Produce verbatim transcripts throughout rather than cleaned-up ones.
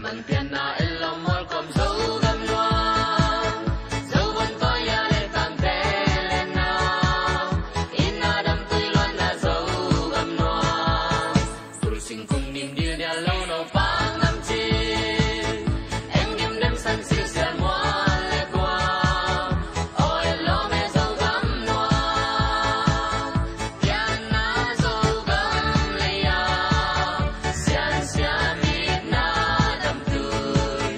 Panpianna en lawm hawlkom Zogam nuam, Zovon tawi a le tangte lenna, inn a damtui luanna Zogam nuam. Tul singkung nim dildial lo no pang nam cin, eng dimdem san silsial mual le kua, aw en lawm e Zogam nuam. Pianna Zogam lei-a, siansia mitna damtui,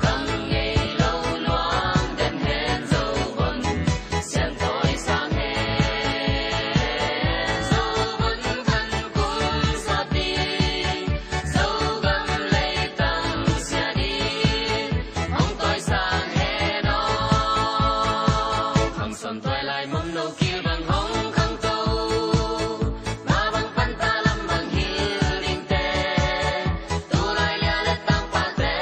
kam ngei lo luang den hen Zovon, siangtawi sang hen Zovon khan kum sawt ding, Zogam leitang sia ding, hong tawi sang hen aw. Khang sawn tawi lai mom no kil bang hong khangto, ma bang panta lam bang hil dingte, tu lai lia le tangpate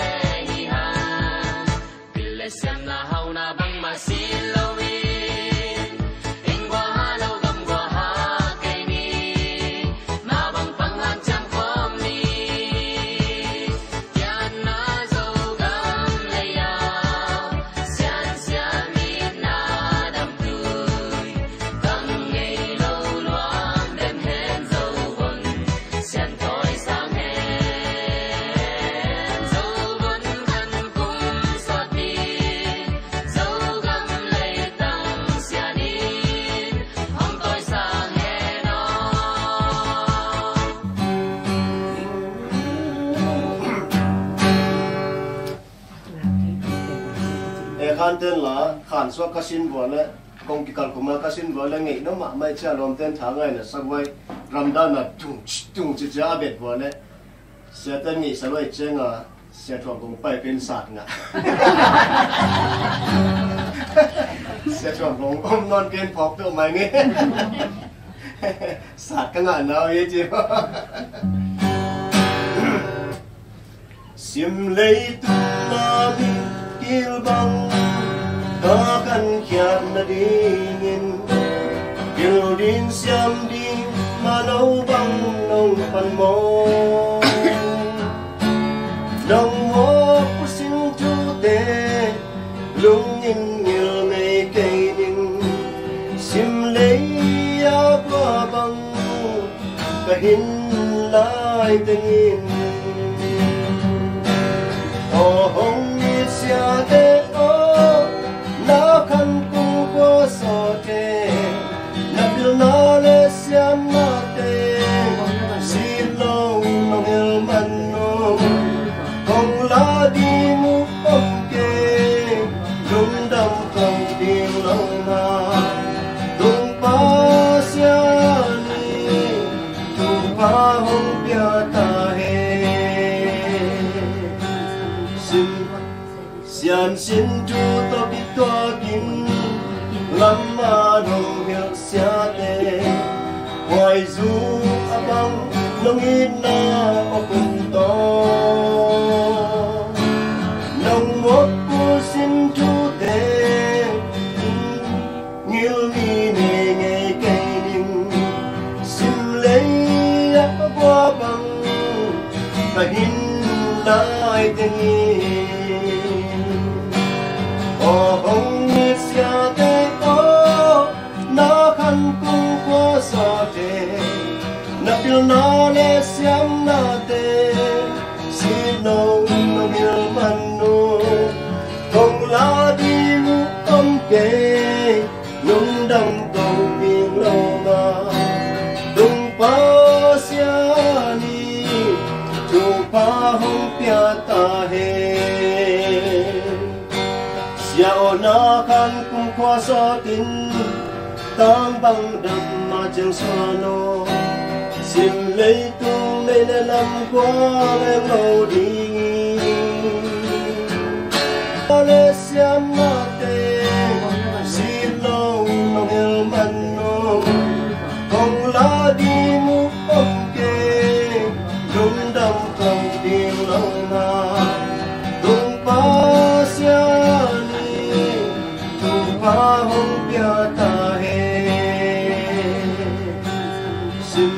hi hang. Pil le siamna hauna bangmah sin lo in, inn gua ha lo gam gua ha kei ni, ma bang pang hanciam khawm ni. Pianna Zogam lei-a, siansia mitna damtui, kam ngei lo luang den hen Zovon, siangtawi sang hen Zovon khan kum sawt ding, Zogam leitang sia ding, hong tawi sang hen aw. E khan ten la, khan suak ka sin vua le, kong kikal kuma ka sin vua le, ngeih no mahmah i cia lawm ten tha ngaina sa vuai, ramdana tung ci, tung ci cia a bet vua le, sia ten ngeih sa vuai cia nga, sia thuang kong pai pen sat nga. Sia thuang kong om non pen phawk peuh mai nge. Sat ka ngah nau hi ci. Sim leitung a mi kil bang, ka kan khiat nadingin, kil ding siam ding ma lo bang nong pan maw. Nong mawk pusin thute, lungin ngil ngei kei ning, sim lei a bua bang ka hin lai tengin. Aw hong it siate aw, na khan kum khua sawte, na pilna le siamnate, si lo nong hil man nung, kong la ding uh om kei, lungdam kong ding lo na, Tungpa sia ni, Tungpa hong pia ta hen. Sin, sian sin thu tawh kituakin, lam a nong hilh siate, huai zung a bang nong itna a kum tawh, nong mawk pusin thute, ngil mi nei ngei kei ding, sim lei a bua bang ka hin lai tengin. Aw hong it siate aw, na khan kum khua sawte, na pilna le siamnate, si lo nong hil man nung, kong la ding uh om kei, lungdam kong ding lo na, Tungpa sia ni, Tungpa hong pia ta hen. Sia aw, na khan kum khua sawtin, tang bang dam ma ciang suan aw, sim leitung nei le lam khua leng lo ding. Le siamnate, si lo nong hil man nung, kong la ding uh om kei, lungdam kong ding lo na, Tungpa sia ni, Tungpa hong pia ta hen. Sim,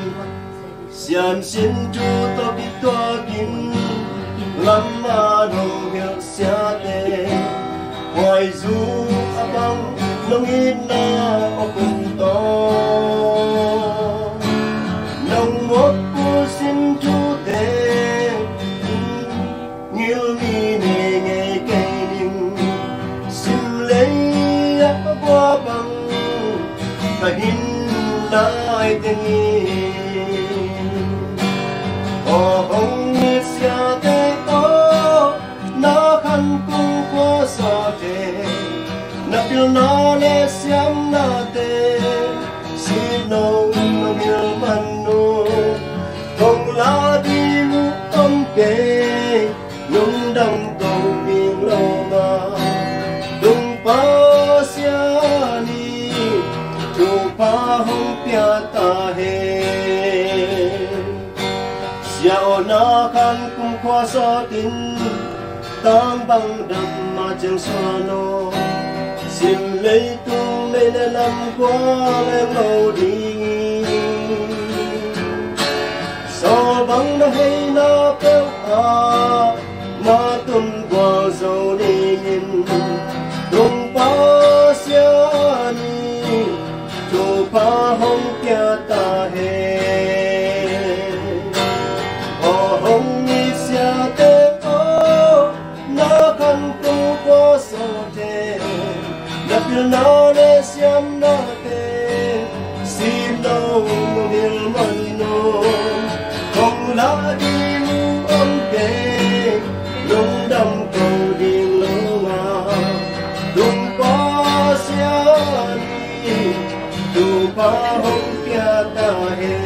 sian sin thu tawh kituakin, Lamah nong hilh siate, huai zu a bang nong itna awk un tawh, nong mawhpuak sin thute ngilmi nei ngei kei ning. Sim lei ah bua bang ka hin nai teng in, aw hong it siate aw, na khan kung khua sawte, na pilna le siamnate, sitno nong hilh man uh, kong la ding uh om kei, lungdam ko ding lo ma, Topa Sia ni, thupha hong pia ta hen. Sia aw, na khan kum khua sawtin, tang bang dam ma ciang suan aw, sim leitung mei le lam kua leng lo ding. Saw bang na heina peuh ah, ma tun gual zo dingin, Topa Sia ni, thupha hong pia ta hen. Aw hong it siate aw, na khan kung khua sawte, na pilna le siamnate, sitno nong hilh man uh, kong la ding uh om kei, lungdam ko ding lo ma, Topa Sia ni, thupha hong pia ta hen.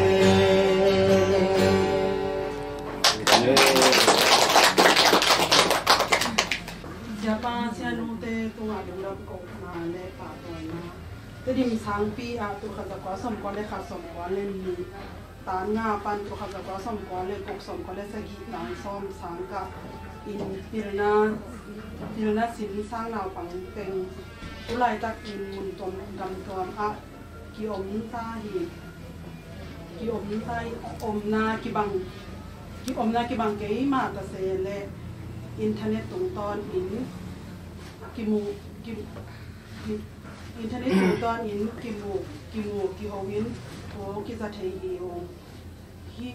Siapa sianute tungah lungdam kohna le pahtawina. Tedim sangpi ah tul khat za kua sawmkua le khat, sawmkua le nih, tan nga pan tul khat za kua sawmkua le guk, sawmkua le sagih, tan sawm, sangkah in pilna, pilna sin sang naupang teng tu laitakin mun tuam gam tuam ah kiom ta hi. Kiom ta hi, omna kibang, kiomna kibang kei mah ta se leh internet tungtawn in kimu, ki, ki, internet tungtawn in kimu, kimu, kiho in thu kiza thei hi ung. Hih,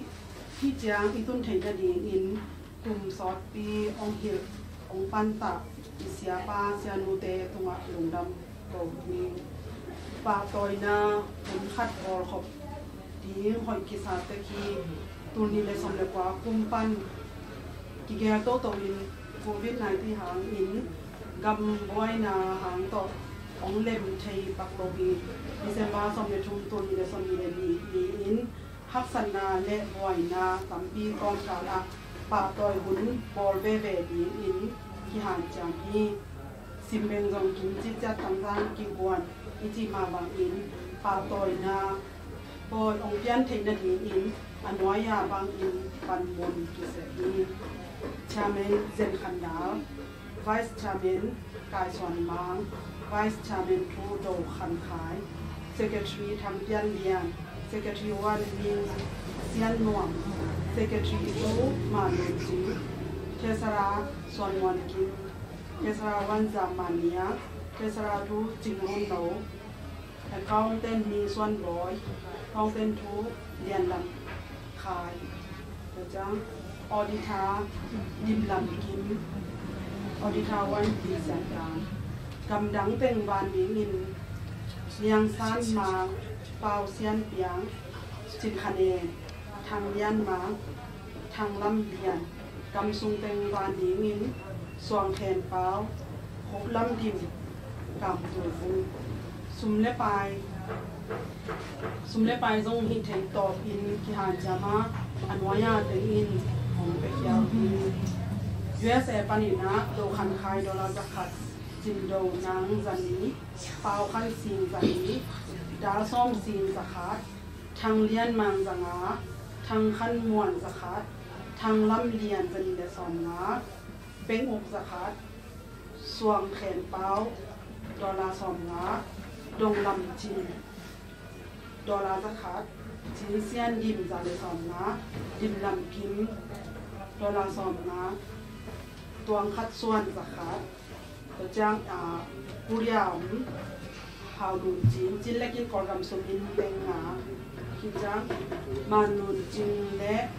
hih ciang i tun theih nadingin kum sawtpi hong hilh, hong pantah i siapa sianute tungah lungdam ko hi. Pahtawina hun khat bawlkhop ding hoih kisa tek hi. Tul nih le sawm le kua kum pan kigel toto in Covid nineteen hangin gam buaina hang tawh hong lem thei pak lo hi. December sawm le thum, tul nih le sawm nih le nih ni-in haksatna le buaina tampi tawmkal ah pahtawi hun bawl veve dingin kihanciam hi. Simbeng zong kim citciat tangzang kiguan i cih mah bangin pahtawina bawi hong pian theih nadingin a nuai-a bangin panmun kiseh hi. Chairman Zen Khan Dal, Vice Chairman Kai Suan Mang, Vice Chairman Thu Do Khan Khai, Secretary Thang Pian Lian, Secretary One Min Sian Nuam, Secretary Thu Ma Lun Cing, Treasurer Suan Muan Kim, Treasurer One Zam Ma Nia, Treasurer Thu Cing Lun Lo, Accountant Ni Suan Bawi, Accountant Thu Lian Lam Khai, Auditor Dim Lam Kim, Auditor One Pi Sian Tang, gamdang teng van dingin Liang San Mang, Pau Sian Piang, Cin Khan En, Thang Lian Mang, Thang Lam Lian, gam sung teng van dingin Suang Khen Pau, Khup Lam Dim, Kam Tul Vung. Sum le pai, sum le pai zong hih thei tawpin kihanciam a, a nuai-a tengin hong pia khiau hi. U S A panin ah Do Khan Khai dollar za khat, Cin Do Nang za nih, Pau Khan Sing za nih, Dal Sawm Sing za khat, Thang Lian Mang za nga, Thang Khan Muan za khat, Thang Lam Lian za nih le sawm nga, Beng Uk za khat, Suang Khen Pau dollar sawm nga, Dong Lam Cin dollar za khat, Cin Sian Dim za le sawm nga, Dim Lam Kim dollar sawm nga, Tuang khat suan za khat. Tua ciang, ah, Korea om Hau Lun Cin, Cin le Kin Kawlgam sum in teng nga. Hi ciang Man Lun Cin le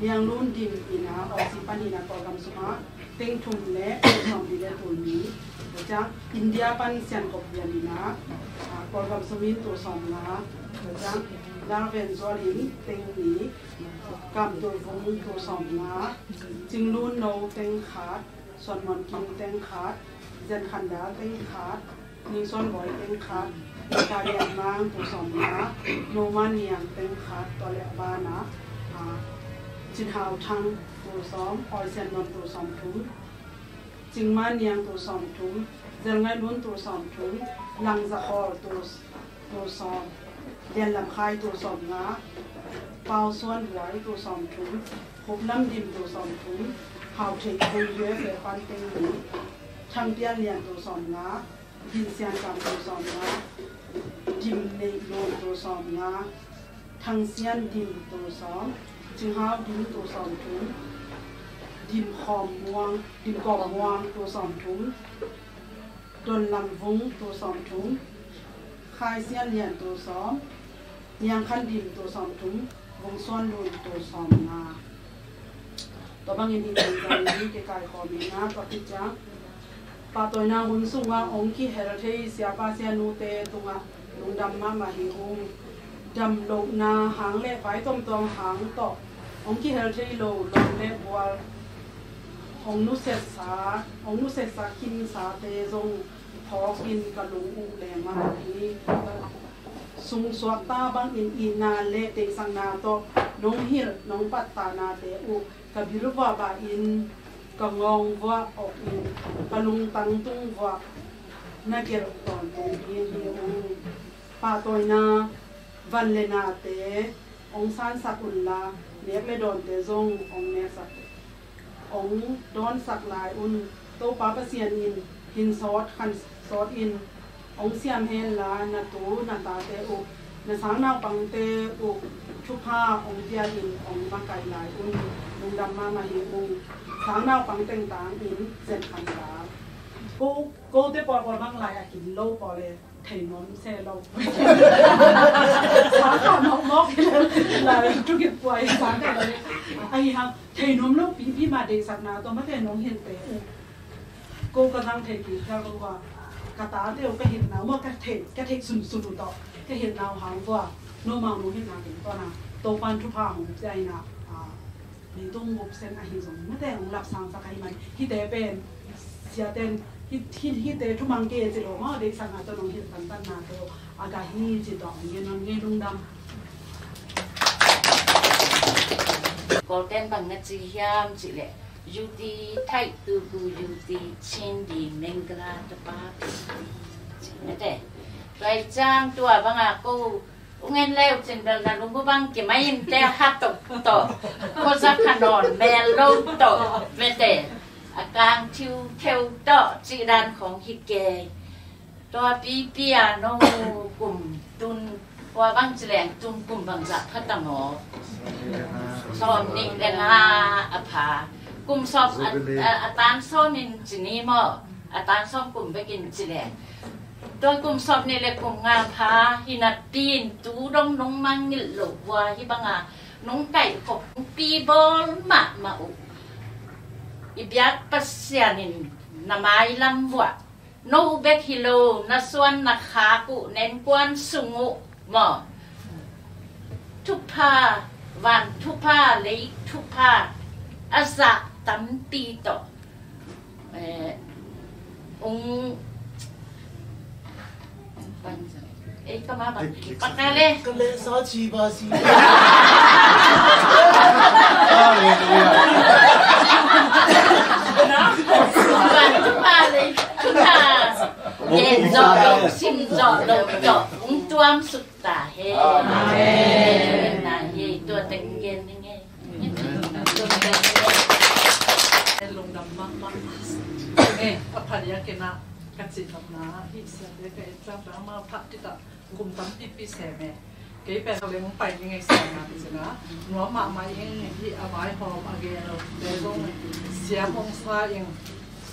Liang Lun Dim in a, Aussie pan in a Kawlgam sum a teng thum le sawm li le tul ni. Tua ciang India pan Sian Kop Lian in a, ah, Kawlgam sum in tul sawm nga. Tua ciang Lar Ven Zual in teng ni. Kam Tul Vung tul sawm nga. Cing Lun No teng khat. Suan Muan Kim teng khat, Zen Khan Dal teng khat, Ning Suan Bawi teng khat, Ka Lian Mang tul sawm nga, No Man Niang teng khat, tua le a ban ah, ah, Cin Hau Thang tul sawm, Awi Sian Nuam tul sawm thum, Cing Man Niang tul sawm thum, Zel Ngai Lun tul sawm thum, Lang Za Khawl tul tul sawm, Lian Lam Khai tul sawm nga, Pau Suan Buai tul sawm thum, Hup Lam Dim tul sawm thum, Hau Thei Khui U S A pan teng ni, Thang Pian Lian tul sawm nga, Din Sian Kam tul sawm nga, Dim Neih Lun tul sawm nga, Thang Sian Dim tul sawm, Cing Hau Dim tul sawm thum, Dim Khawm Muang, Dim Kawm Muang tul sawm thum, Don Lam Vung tul sawm thum, Khai Sian Lian tul sawm, Niang Khan Dim tul sawm thum, Vung Suan Lun tul sawm nga. Tua bangin hih tengteng in kikai khawm in a, tua khit ciang pahtawina hun sungah hong kihel thei siapa sianute tungah lungdam mahmah hi ung. Damlohna hang le vai tuamtuam hang tawh hong kihel thei lo lawm le bual hong nusiatsa, hong nusiatsa khinsate zong phawkin ka lung uh leng mahmah hi. Sungsuakta bangin itna le deihsakna tawh nong hilh nong pattahnate uh ka bilvuah bahin, ka ngawng vuah awkin, ka lungtang tung vuah na gelh tawntung ding hi ung. Pahtawina van le nate hong sansak unla, nek le dawnte zong hong neksak, hong dawnsak lai un. Topa Pasian in hin sawt khan sawt in hong siam henla, na tu na tate uh, na sangnaupangte uh thupha hong pia in hong makaih lai un. Lungdam mahmah hi ung. Sangnaupang tengtang in Zen Khan Dal. Ko, kote pawlpawl bang lai a kin lo pawl e. Thei nuam se lo. Sangkah mawkmawk hi le, lai tu kip kuai sangkah lo. Ahi hang thei nuam lo pipi mah deihsakna tawh mate nong hilhte uh. Ko ka zang thei kik thial lo a, ka tate uh ka hilhna uh maw, ka theih, ka theih sunsun uh tawh ka hilhna uh hang uh a, nomau nong hilhna keng tawh na Topan thupha hong pia in a, a, leitung bup sen ahi zong mate hong lapsangsak ahih man, hihte pen siaten hih, hih, hihte thumang kei ci lo maw, deihsakna tawh nong hilh tantanna tawh a gah hi ci tawh hong gen, hong gen. Lungdam. Kawlten bang na ci hiam cih leh, Yuti Thai Tuku Yuti Chin Di Mengala Tapa Pi Chin Mete. Tua i cang tua banga ko ungen leu cin bel na lungu bang ki mai in te ha tok to. Ko za kha non mel lo to. Mete. A kang thiu theu to ci dan khong hi kei. Tua pipi a nong kum tun, tua bang ci leng tun kum bang zah pha ta maw? Sawm nih le nga a pha. Kum sawm a, a, a tan sawm in ci ni maw? A tan sawm kum bekin ci leng. Tua kum sawm nih le kum nga pha hi napi in tu dong nong mangngilh loh uh a, hih banga nong kaih khop pi bawl mahmah uh. I biak Pasian in na mailam vuah no bek hi lo, na suan na khak uh, na innkuan sung uh maw? Thupha, van thupha, lei thupha a zah tampi tawh, eh, ung, ei, ka ma bang, pakale. Ka leh sa ci ba si. Halleluia. Van thupha, lei thupha. Gen zawh lo, sim zawh lo tawh hong tuam suk ta hen. Amen. Na hi tua teng gen ni ngei. Lungdam mahmah. Eh, a pha diakin ah ka cih lamna hi siate ka et tlakna mah pha kita kum tampipi sem e. Kei pen ka leng pai ni ngei sa na ci na. Nuam mahmah ing hi a vaihawm a gen lo te zong Siam hong sa ing.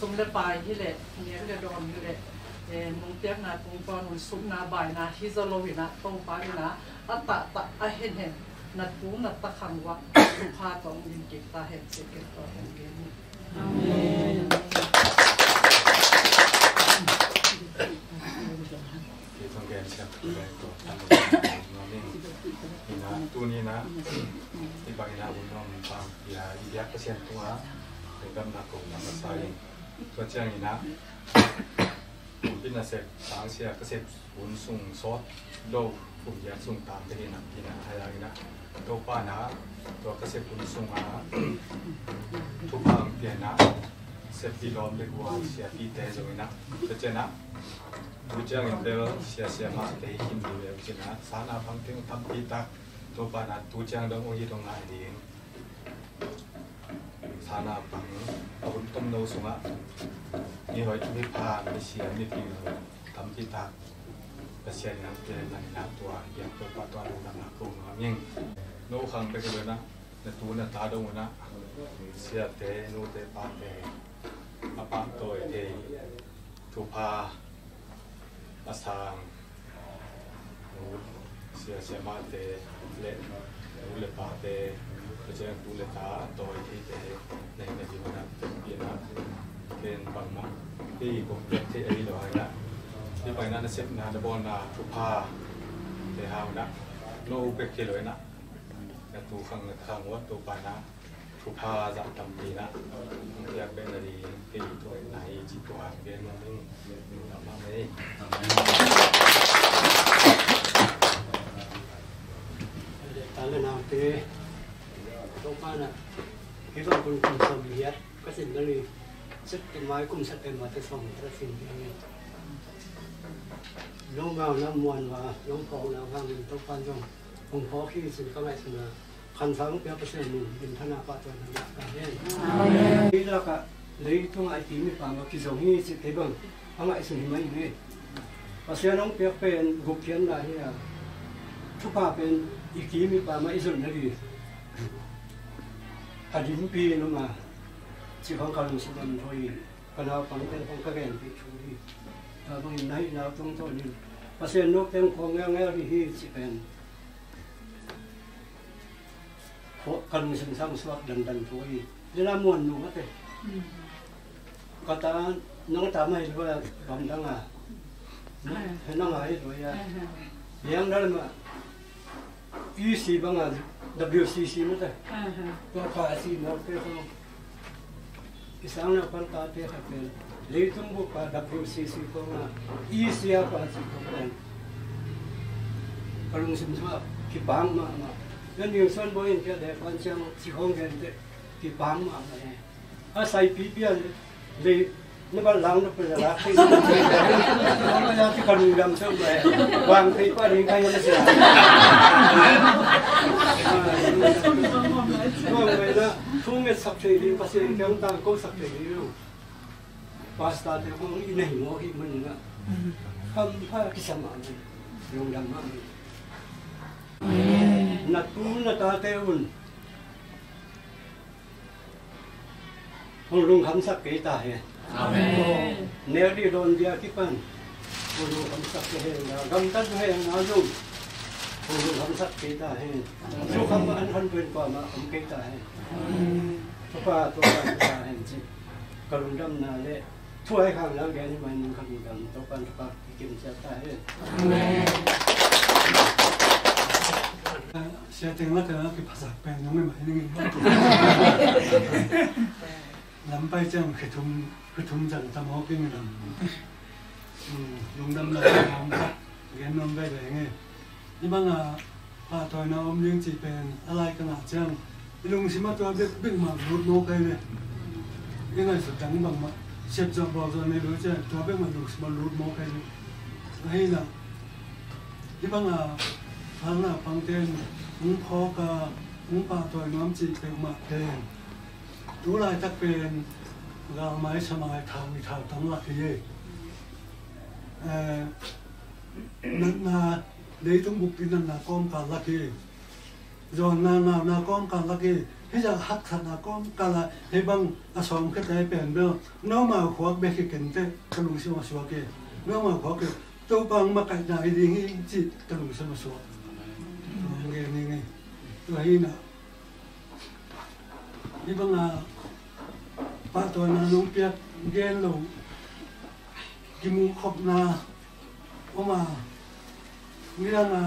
Sum le pai hi leh, nek le dawn hi leh, eh, nong piakna tungtawn un supna baina hi zaw lo in ah, Topa in ah a tahtah a henhen na tu na ta khang uah thupha tawh hong din kik ta hen ci-in ken tawh hong gen hi. Amen. Kei zong gen siam ka pen ko. Ina tuni na i bang ina un om pang ia i biak Pasian tua lungdamna ko na masa in. Tua ciang ina kumpi nasep tangsia ka sep hun sung sawt lo kum biak sung tang ka ina ina hai ina Topa na tua ka sep hun sung a thupha ang pian na sep di lawm le gua siapite zong ina ka cian na tu ciangin bel sia sia mah te hi khin ding leh cin a sana pang teng tampi tak Topa na tu ciang dong ong hi dong ngai ding. Sana pang a hun tom no sungah mi hoih mi pha mi sia mi pil tampi tak Pasian in ang te na ina tua hiam Topa tua lungdamna ko nuam ing. No khang bek hi lo na na tu na ta dong uh na siate nute pate a pahtawi thei thupha a sang nu sia siamahte le nu le pate le ciang tu le ta a tawi theite na hi na ding uh na tempi na ken bangmah hei kong piak thei ahi lo hai na hi paina na sepna na bawlna thupha te hau na no bek hi lo na na tu khang na khang uat Topa na thupha zah tampi na piak bek na ding kei tua na hi ci tua gen nuam ing. Amen. Tale nang te Topa na hi bang kun kun som hiat ka sin na li sep te mai kum sep te ma te som ka sin hi. Nong mau na muan wa nong pau na hang Topa zong hong phawk hi cin ka ngaihsun a, khansang pia Pasian min, min thana pahtawi na ngah ta hen. Amen. Hih lakah leitung a i kim i pam a kizong hi cih kei bang a ngaihsun hi mai hi. Pasian hong piak pen gupkhiatna hi a, thupha pen i kim i pam a i zon na ding a dinpi in om a, cih khong ka lungsim ah thawi hi. Ka naupang pen khong ka genpih thu hi. Tua bangin na hihna uh tungtawn in Pasian nopte hong khawng ngeungeu ding hi cih pen ka lungsim sang suak dandan thu hi. Lina muan nu mate. Ka ta nong ta mai lua gamdang a. Nong ngai lua ya. Liang dal ma. E C bang a W C C mate. Tua ka si mawk te ko. I sang na pan ta te khat pen leitung bup a W C C ko nga E C a pa ci ko pen ka lungsim sung a kipang mahmah. Nan ning suan bo in kia de pan siang ci hong gen te kipang mahmah e. A sai pipi a lei na bal lang na pela lak thei. Bang a ya ti ka lungdam sa mai. Wang thei pa ding ka ya na sia. Wang mai na thu nget sak thei ding Pasian kiang tang ko sak thei ding lo. Pastor te kong i nei mo hi man na. Kham pha kisam a mai. Lungdam a mai. Na tu na ta te un. Hong lungkhamsak kei ta hen. Amen. Nek dih dawn dia kipan hong lungkhamsak kei hen la, gamtat uh hen la zong hong lungkhamsak kei ta hen. Sukham an han pen kuamah om kei ta hen. Topa, Topa, Topa hen ci. Ka lungdamna le thuai khang la gen hi mai ning ka lungdam Topa, Topa. Sia teng lak a kiphasak pen nong i mai ning. Lam pai ciang khithum, khithum zang tam hawk ing lam. Lungdam la lam gen nong gai bai nge. I bang a pahtawina om ding cih pen a lai ka ngah ciang i lungsim a tua bek bek mah lut mawk ahi ve. I ngaihsut dang bangmah sep zawh bawl zawh nei lo ciang tua bek mah lungsim a lut mawk ahi ve. Ahi na i bang a phalna pangte in hong phawk a hong pahtawi nuam cih peuhmah pen tu laitak pen galmai samai thau i thau tam lak hi. Natna leitung bup i natna kawmkal lak hi. Zawnna ngauna kawmkal lak hi. Hih zah haksatna kawmkal ah hih bang a sawm khit lai pen bel nomau khuak bek hi kenteh ka lungsim a suak hi. Nomau khuak hi, Topa hong makaihna hi ding hi cih ka lungsim a suak. Hong gen ning hi. Tua hi na, hih bang a pahtawina nong piak gen lo, kimuh khopna om a, midang a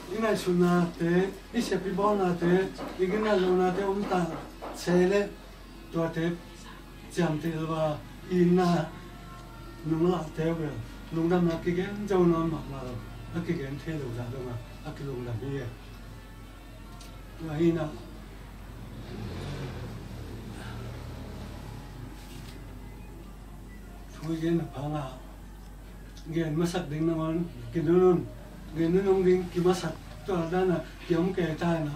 i ngaihsutnate, i sep i bawlnate, i ginat lohnate om ta se leh, tuate ciamteh lo a, i itna nong lahte uh bel lungdamna kigen zo nawn mahmah lo. A kigen thei lo zah dong a, a kilungdam hi. Tua hi na, thu i gen a phang a, gen masak ding nangawn kinunun, gen nunung ding kimasak, tua dan a kiom kei ta hi na.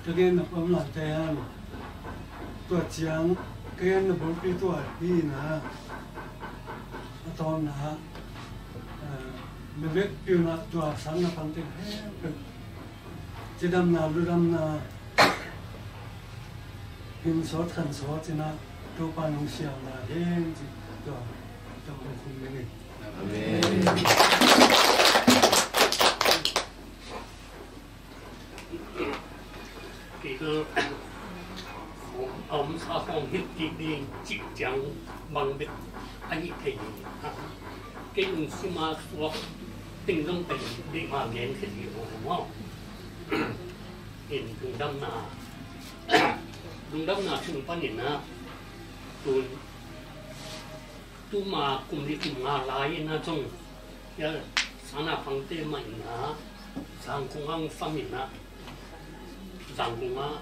Ka gen na pam late hang, tua ciang ka gen na bulpi tua hi na. A tawpna, eh, na vekpi un ah tua sang na pang teng heuheuh, cidamna, ludamna, hin sawt khan sawt cih na, Topa nong siamna hen cih tua, tua hong khum ning hi. Amen. Kei ka om sa sawm hit kik ding cih ciang bang bek a hih thei ding. Kei lungsim a suak ding zong pen deih ma gen khit hi lo maw. In lungdamna, lungdamna sung panin ah tun tuma kum li kum nga lai in ah zong, ya, Sangnaphangte mah in ah Zangkong ah hong sam in ah, Zangkong ah,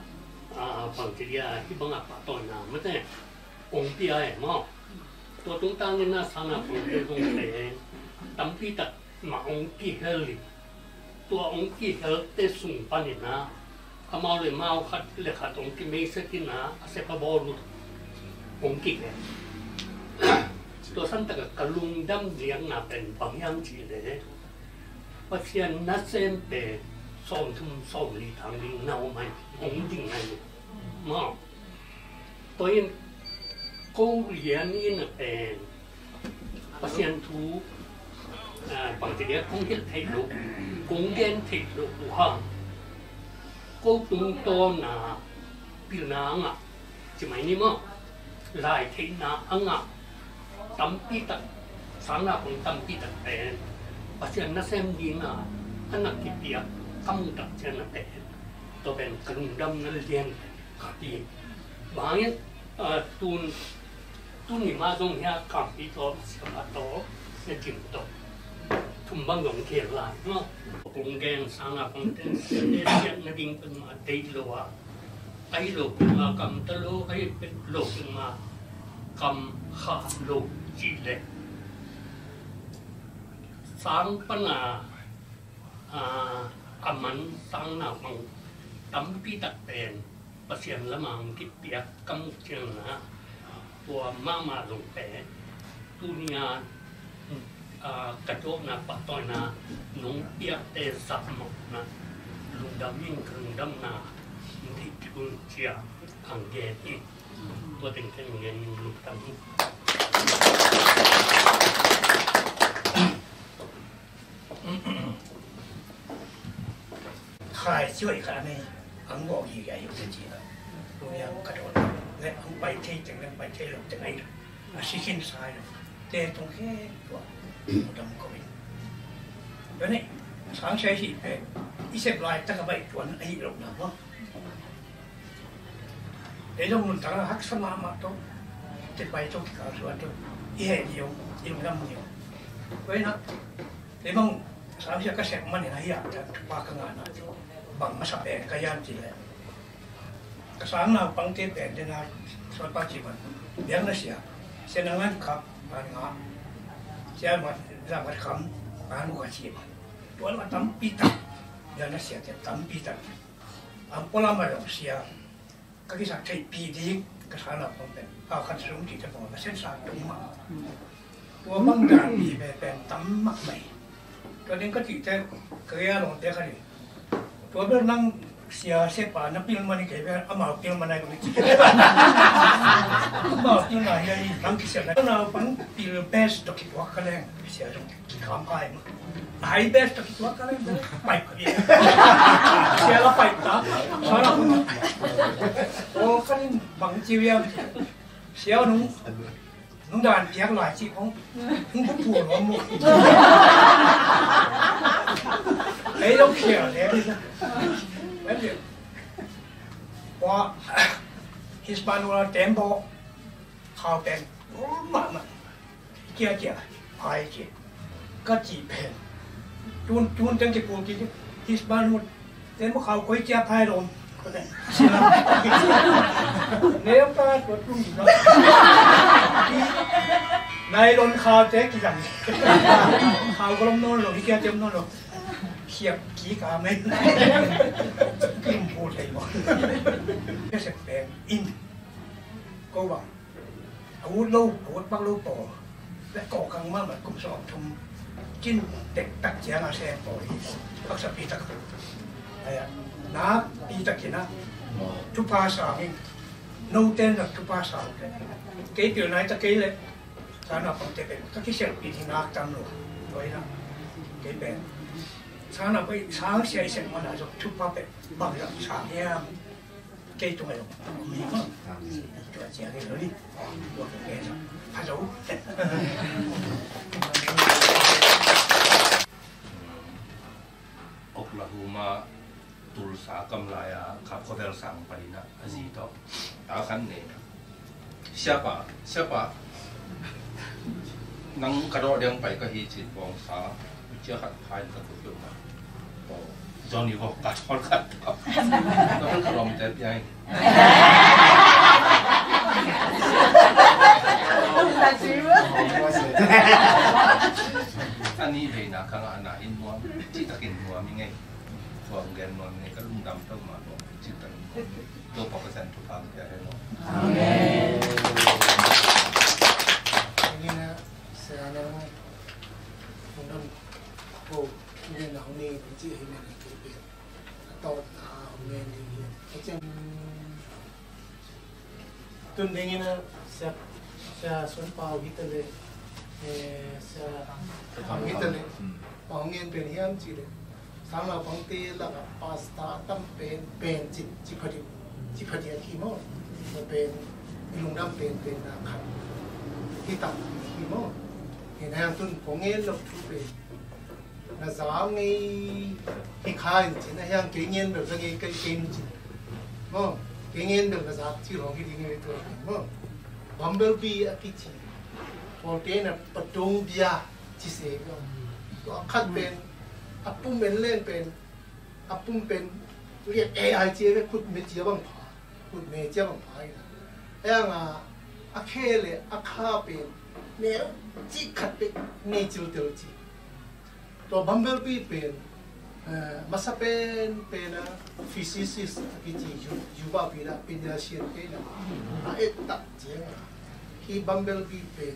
ah, bangci dia hih bang a pahtawina mate hong pia e maw. Tua tungtang in ah Sangnaphangte zong pen tampi tak mah hong kihel hi. Tua hong kihelte sung panin ah amau le amau khat le khat hong kimeisek in ah a sep a bawl uh hong kihel. Tua santak a ka lungdam ziakna pen bang hiam cih leh Pasian nasem pen sawmthum sawmli tang ding na om ahi, hong ding ahi. Maw. Tua in ko lian in a pen Pasian thu, ah, bangci dia kong hilh theih loh, kong gen theih loh uh hang, ko tungtawna pilna a ngah ci mai ni maw. Lai theihna a ngah tampi tak, Sangnaphang tampi tak pen Pasian nasem ding a, a na kipiak a mu tak ciang a pen, tua pen ka lungdamna lian khat hi. Bang hangin, ah, tun, tuni mah zong hia Kampi tawh, Siapa tawh, na Jim tawh, thum bang zong khel lai maw. Kong gen Sangnaphangte siatna ding pen mah deih lo a, ahi lo pen mah kamta lo, ahi lo pen mah kam kha lo cih leh, sang pan a, ah, a man Sangnaphang tampi tak pen Pasian lamah hong kipiak ka muh ciangin ah, tua mahmah zong pen tuni a, ah, ka dawhna pahtawina nong piakte zah mah in ah lungdam in, ka lungdamna hong theih kik un ci-a hong gen hi. Tua teng teng hong gen in, lungdam hi. Khai ciuai khat a nei, ang bawh hi a hi uh ci a. Tuni ang ka dawn le ang pai thei teng le pai thei lo teng ahi lo. A si khin sa ahi lo. Te tong khe tua. Dam ko in. Tua ni, sang sia hi pe. I sep lai tak a bai tuan ahi lo na maw. Ei zong nuntakna haksa mahmah tawh, te pai tawh kikal suan tawh i heh ding, i lungdam ding. Tua in ah, ei bang sang sia ka sep manin ahi ah, thupha ka ngahna bang masa pen ka hiam cih leh, ka sangnaupangte pen den a, Sawlpa ci bang, biakna sia, Sia Nang Ngan Khap, Ngan Ngah, Sia Mat, Za Mat Kham, Ngan Uk a ci bang. Tua in ah tampi tak, biakna siate tampi tak. Ang pualam a zong sia ka kisak theihpih ding ka sangnaupang pen pau khat sung cihte pawh ka sensa tung mah. Tua bang dan mi pen tam mahmah hi. Tua ding ka cihte ka gei a lawmte khat in Tua bel nang sia sepa na pil mani kei bel amau pil mana kong ci. Amau pil na hi a hi nang kisia na. Naupang pil best to kituak ka leng. Sia zong kikham kai ma. Ai best to kituak ka leng. Pai ka bia. Sia la pai ta. Sa la. O kanin bang ci wiam. Sia nung. Nung dan piak lai cih khong nung pu pu lom mu. Ei lo khia le ni sa. Wen dia. Wa Hispaniola tembaw khau pen ma ma. Kia kia ai ki. Ka cih pen. Tun tun teng kipul ki Hispaniola Tembaw khau koi cia phai lom. Neu ka tua tum lo. Nai lom khau te ki zang. Khau ko lom non lo, hi kia tem non lo. Khiap ki ka mai. Kim pu thei mo. Ka sek pen in. Ko bang. A ut lo, a ut bang lo pawl. Le kawkang mahmah kum sawm thum. Cin tektak ciang a sem pawl hi. Haksa pitak. Aya, nakpi takin a thupha sang in. Note in a thupha sang te. Kei pilna hi ta kei le. Sana pang te pen. Ka kisialhpih hi nak tam lo. Tua hi na. Kei pen. Sana pai sang sia i sem mana zong thupha pen. Bang zong sang hiam. Kei tung ayo. Tua ciang ayo ni. Tua kei sa. Hello. Oklahoma Tulsa kam lai a khap khovel sang pai na a zi tawh. A khan ne. Siapa, siapa. Nang ka dawh deng pai ka hi cin bawngsa. Cia khat phain ka kut deuh ma. Aw, Johnny Walker, Walker. Ka hol ka lawmte pia in. Ka nih veina ka ngahna in nuam, cihtakin nuam i ngei. Tua hong gen nuam i ngei, ka lungdam tawh mah nuam, cihtakin nuam. Topa Pasian thupha hong pia hen aw. Amen. Sia na hong, hong dam ko, hong dam na hong ni, hong ci hi men hong ci pen. A tawpna hong men ding hi. A ciang tun ding in a sia, sia Sun Pau hi ta le, eh, sia Pau hi ta le. Pau hong ngen pen hiam ci le. Sangnaupangte lakah pastor a tam pen, pen ci, ci phadia, ci phadia hi maw. Tua pen i lungdam pen, pen na khat hi tam hi maw. Hi na hang tun kong ngen lo thu pen. Na za ngei hi kha in ci, na hang kei ngen bel za ngei kei kei ci. Maw, kei ngen bel na za ci lo hi ding ngei tua maw. Bumblebee a kici. Pawlte na patung bia ci se lo. Tua khat pen, a pum en leng pen, a pum pen, liat e ai ci e ve kut me cia bang pha, kut me cia bang pha ina. E anga, a khe le, a kha pen, ne ci khat pen, ne cil tel ci. Tua bumblebee pen, eh, masa pen, pen a physicist a kici yu, yuva pina, pina sian pen a, a et tak ciang a. Hi bumblebee pen,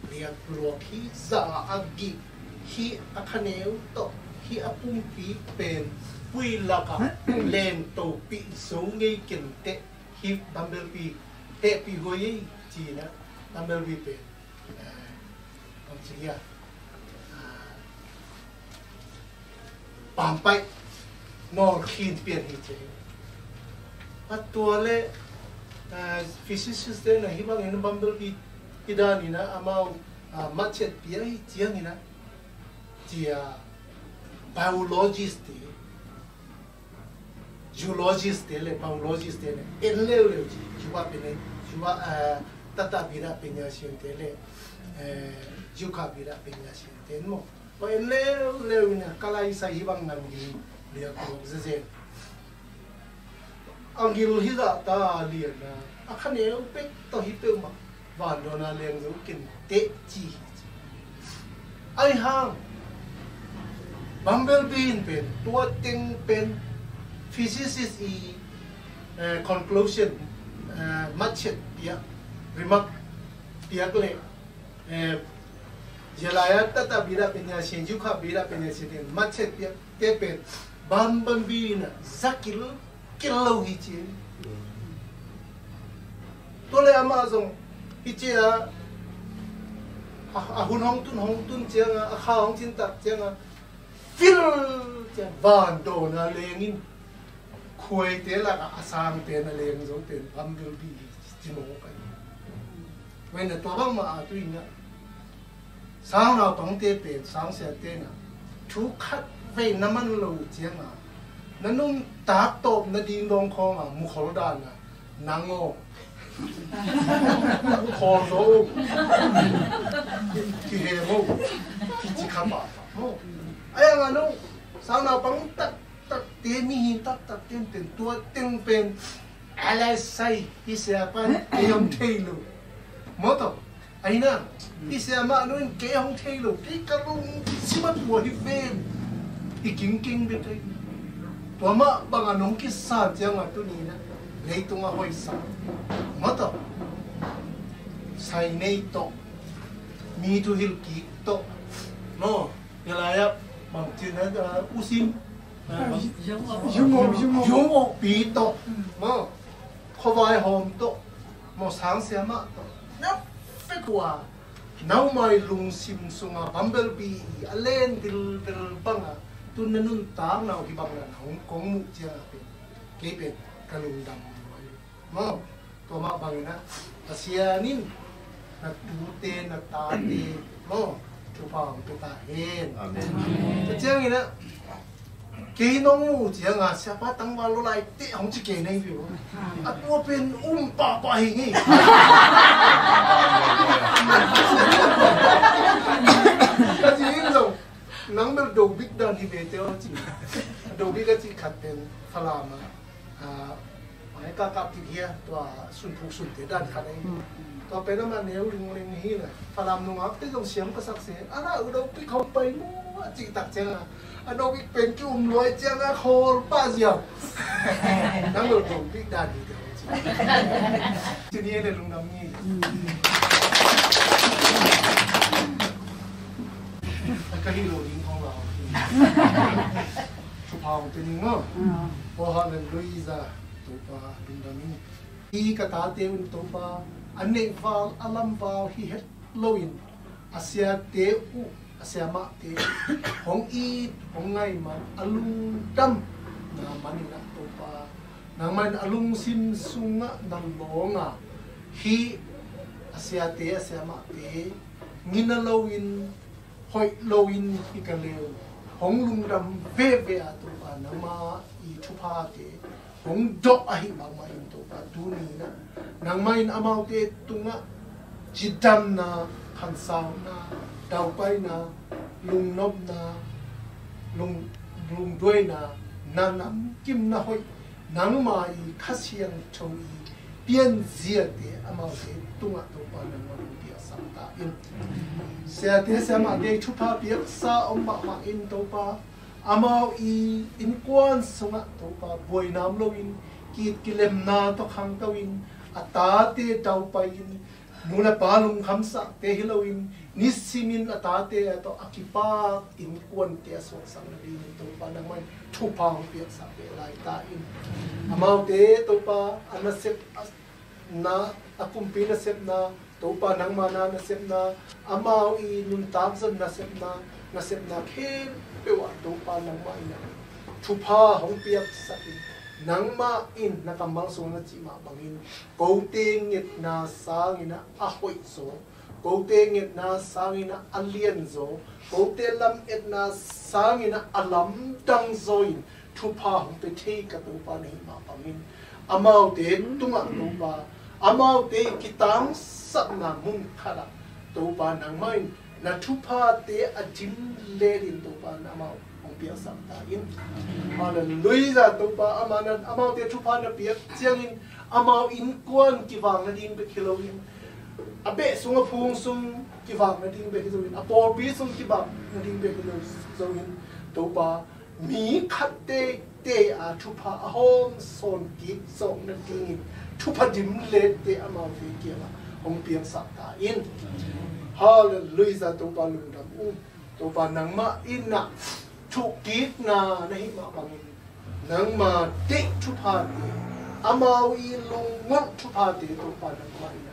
liak luak hi za a gik, hi a khaneu tawh, hi a pumpi pen, pui laka len topi zo ngei kente, hi bumblebee, hehpi huai ei, cina, bumblebee pen. Eh, bang ci hia, ah, pampai nawl khin pian hi ci. A tua le, ah, physicist te na hi bangin bumblebee hi dan ina amau, ah, matchet pia hi ciang ina cia biologist te. Zoologist te le, biologist te le, en leuleu ci, zuba pen le, zuba, eh, tata bida penya sian te le, eh, zuka bida penya sian te mo. Ko en leuleu ina, kalai sa hi bang nam hi, le ko zezen. Angil hi za ta lian na, a khaneu pek to hi peuh ma. Vandawn a leng zo kenteh ci hi ci. Ai hang, bumblebee in pen, tua teng pen, physicist i, eh, conclusion, eh, matchet piak, remark piak le, eh, zia lai a tata bida penya sian, zuka bida penya sian, matchet piak te pen, Bambanbi in ah za kilkil lo hi ci. Tua leh amah zong hi ci a, a, a hun hong tun hong tun ciang a, a kha hong cin tak ciang a, fil ciang vandawn a leng in, khuaite lakah a sangte na leng zo pen bambanbi hi ci mawk a hi. Tua in ah tua bangmah a tu in ah, sangnaupangte pen sangsiate in ah thu khat vei na man lo ciang a, na nuntak tawp nading dawng khawng a mukhol dan a, nang aw, khawl zo, kihem aw, kici kha pahpah maw. A yang a no, sangnaupang taktakte, mihing taktakte in pen tua teng pen a lai sai, hi sia pan kei hong thei lo maw tawh. Ahi na, hi sia mah no in kei hong thei lo, kei ka lungsim a tua hi ven, hi kingking bek ahi. Tua mah bang a nong kisan ciang a tuni in ah leitung a hoihsa maw tawh, sai nei tawh, mi thuhilh kik tawh maw. Hi lai ah bang cin a, uh, usim, uh, bang, yung, yung, yung, yung, yung pi tawh maw, khuavai hawm tawh maw, sangsia mah tawh, na pek uh a, naumai lungsim sungah bambanbi a len vilvel bang a tu na nuntak na uh hi bang na hong kong muh ciang a pen kei pen ka lungdam lua hi. Maw, tua mah bangin ah Pasian in na tute na tate maw, thupha hong pia ta hen. Amen. Tua ciangin ah kei nong muh ciang a siapa tangval lo lai teh hong ci kei na hi ve maw. A tua pen um pahpah hi ngei. Ka ci in zong nang bel do bik dan hi ve teh aw ci. Do bik a ci khat pen Falam a, ah, mai ka kap kik hia, tua sunphuk sunte dan khat ahi. Tua pen amah neu lingling hi na, Falam nungakte zong siam ka sak se, a la u do bik hong pai maw a cih tak ciang a, a do bik pen ki um luai ciang a khawl pah ziau. Nang lo do bik dan hi teh aw ci. Ci ni le lungdam ni. Ka hih lo ding khong lau. Thupha hong pia ning aw. Aw, halleluiah, Topa lungdam ing. Hi ka tate un Topa, a neih val a lam val hi het loin, a siate uh, a siamahte uh hong it hong ngaih man a lungdam na manin ah Topa, nangmah in a lungsim sungah na lawng a, hih a siate a siamahte ngina loin, hoih loin hi ka leu hong lungdam veve a Topa, nangmah i thuphate hong dawh ahih bangmah in Topa, tuni in ah nangmah in amaute tungah cidamna, khansauna, daupaina, lungnopna, lung, lungduaina, na namkim na hoih, nangmah i Kha Siangtho i pianziate amaute tungah Topa nangmah hong piaksak ta in. Siate siamahte i thupha piaksa om mahmah in Topa, amau i innkuan sungah Topa buaina om loin, ki-it kilemna tawh khangto in, a tate daupai in, nu le pa lungkhamsakte hi loin, nisimin a tate a tawh a kipak innkuante a suaksak nadingin Topa nangmah in thupha hong piaksak ve lai ta in. Amaute Topa a nasep a na, a kumpi nasepna, Topa nangmah na nasepna, amau i nuntak zon nasepna, nasepna khempeuh ah Topa nangmah in ah thupha hong piaksak in, nangmah in na kammal sungah na cih mah bangin, kote ngetna sangin ah a hoih zaw, kote ngetna sangin ah a lian zaw, kote lametna sangin ah a lamdang zaw in thupha hong pia thei ka Topa na hih mah bangin, amaute tungah Topa, amaute kitangsapna mun khatah Topa nangmah in na thuphate a dim letin Topa na amau hong piaksak ta in. Halleluiah Topa, amah na, amaute thupha na piak ciangin amau innkuan kivak nading bek hi loin, a beh sung a phung sung kivak nading bek hi loin, a pawlpi sung kivak nading bek hi lo, zoin Topa, mi khat teitei a thupha a hawm sawn kik zawh nadingin thupha dim lette amaute kiangah hong piaksak ta in. Halleluiah Topa lungdam ung. Topa nangmah in ah Thuhkikna na hih mah bangin nangma deih thuphate, amau i lungngolh thuphate Topa nangmah in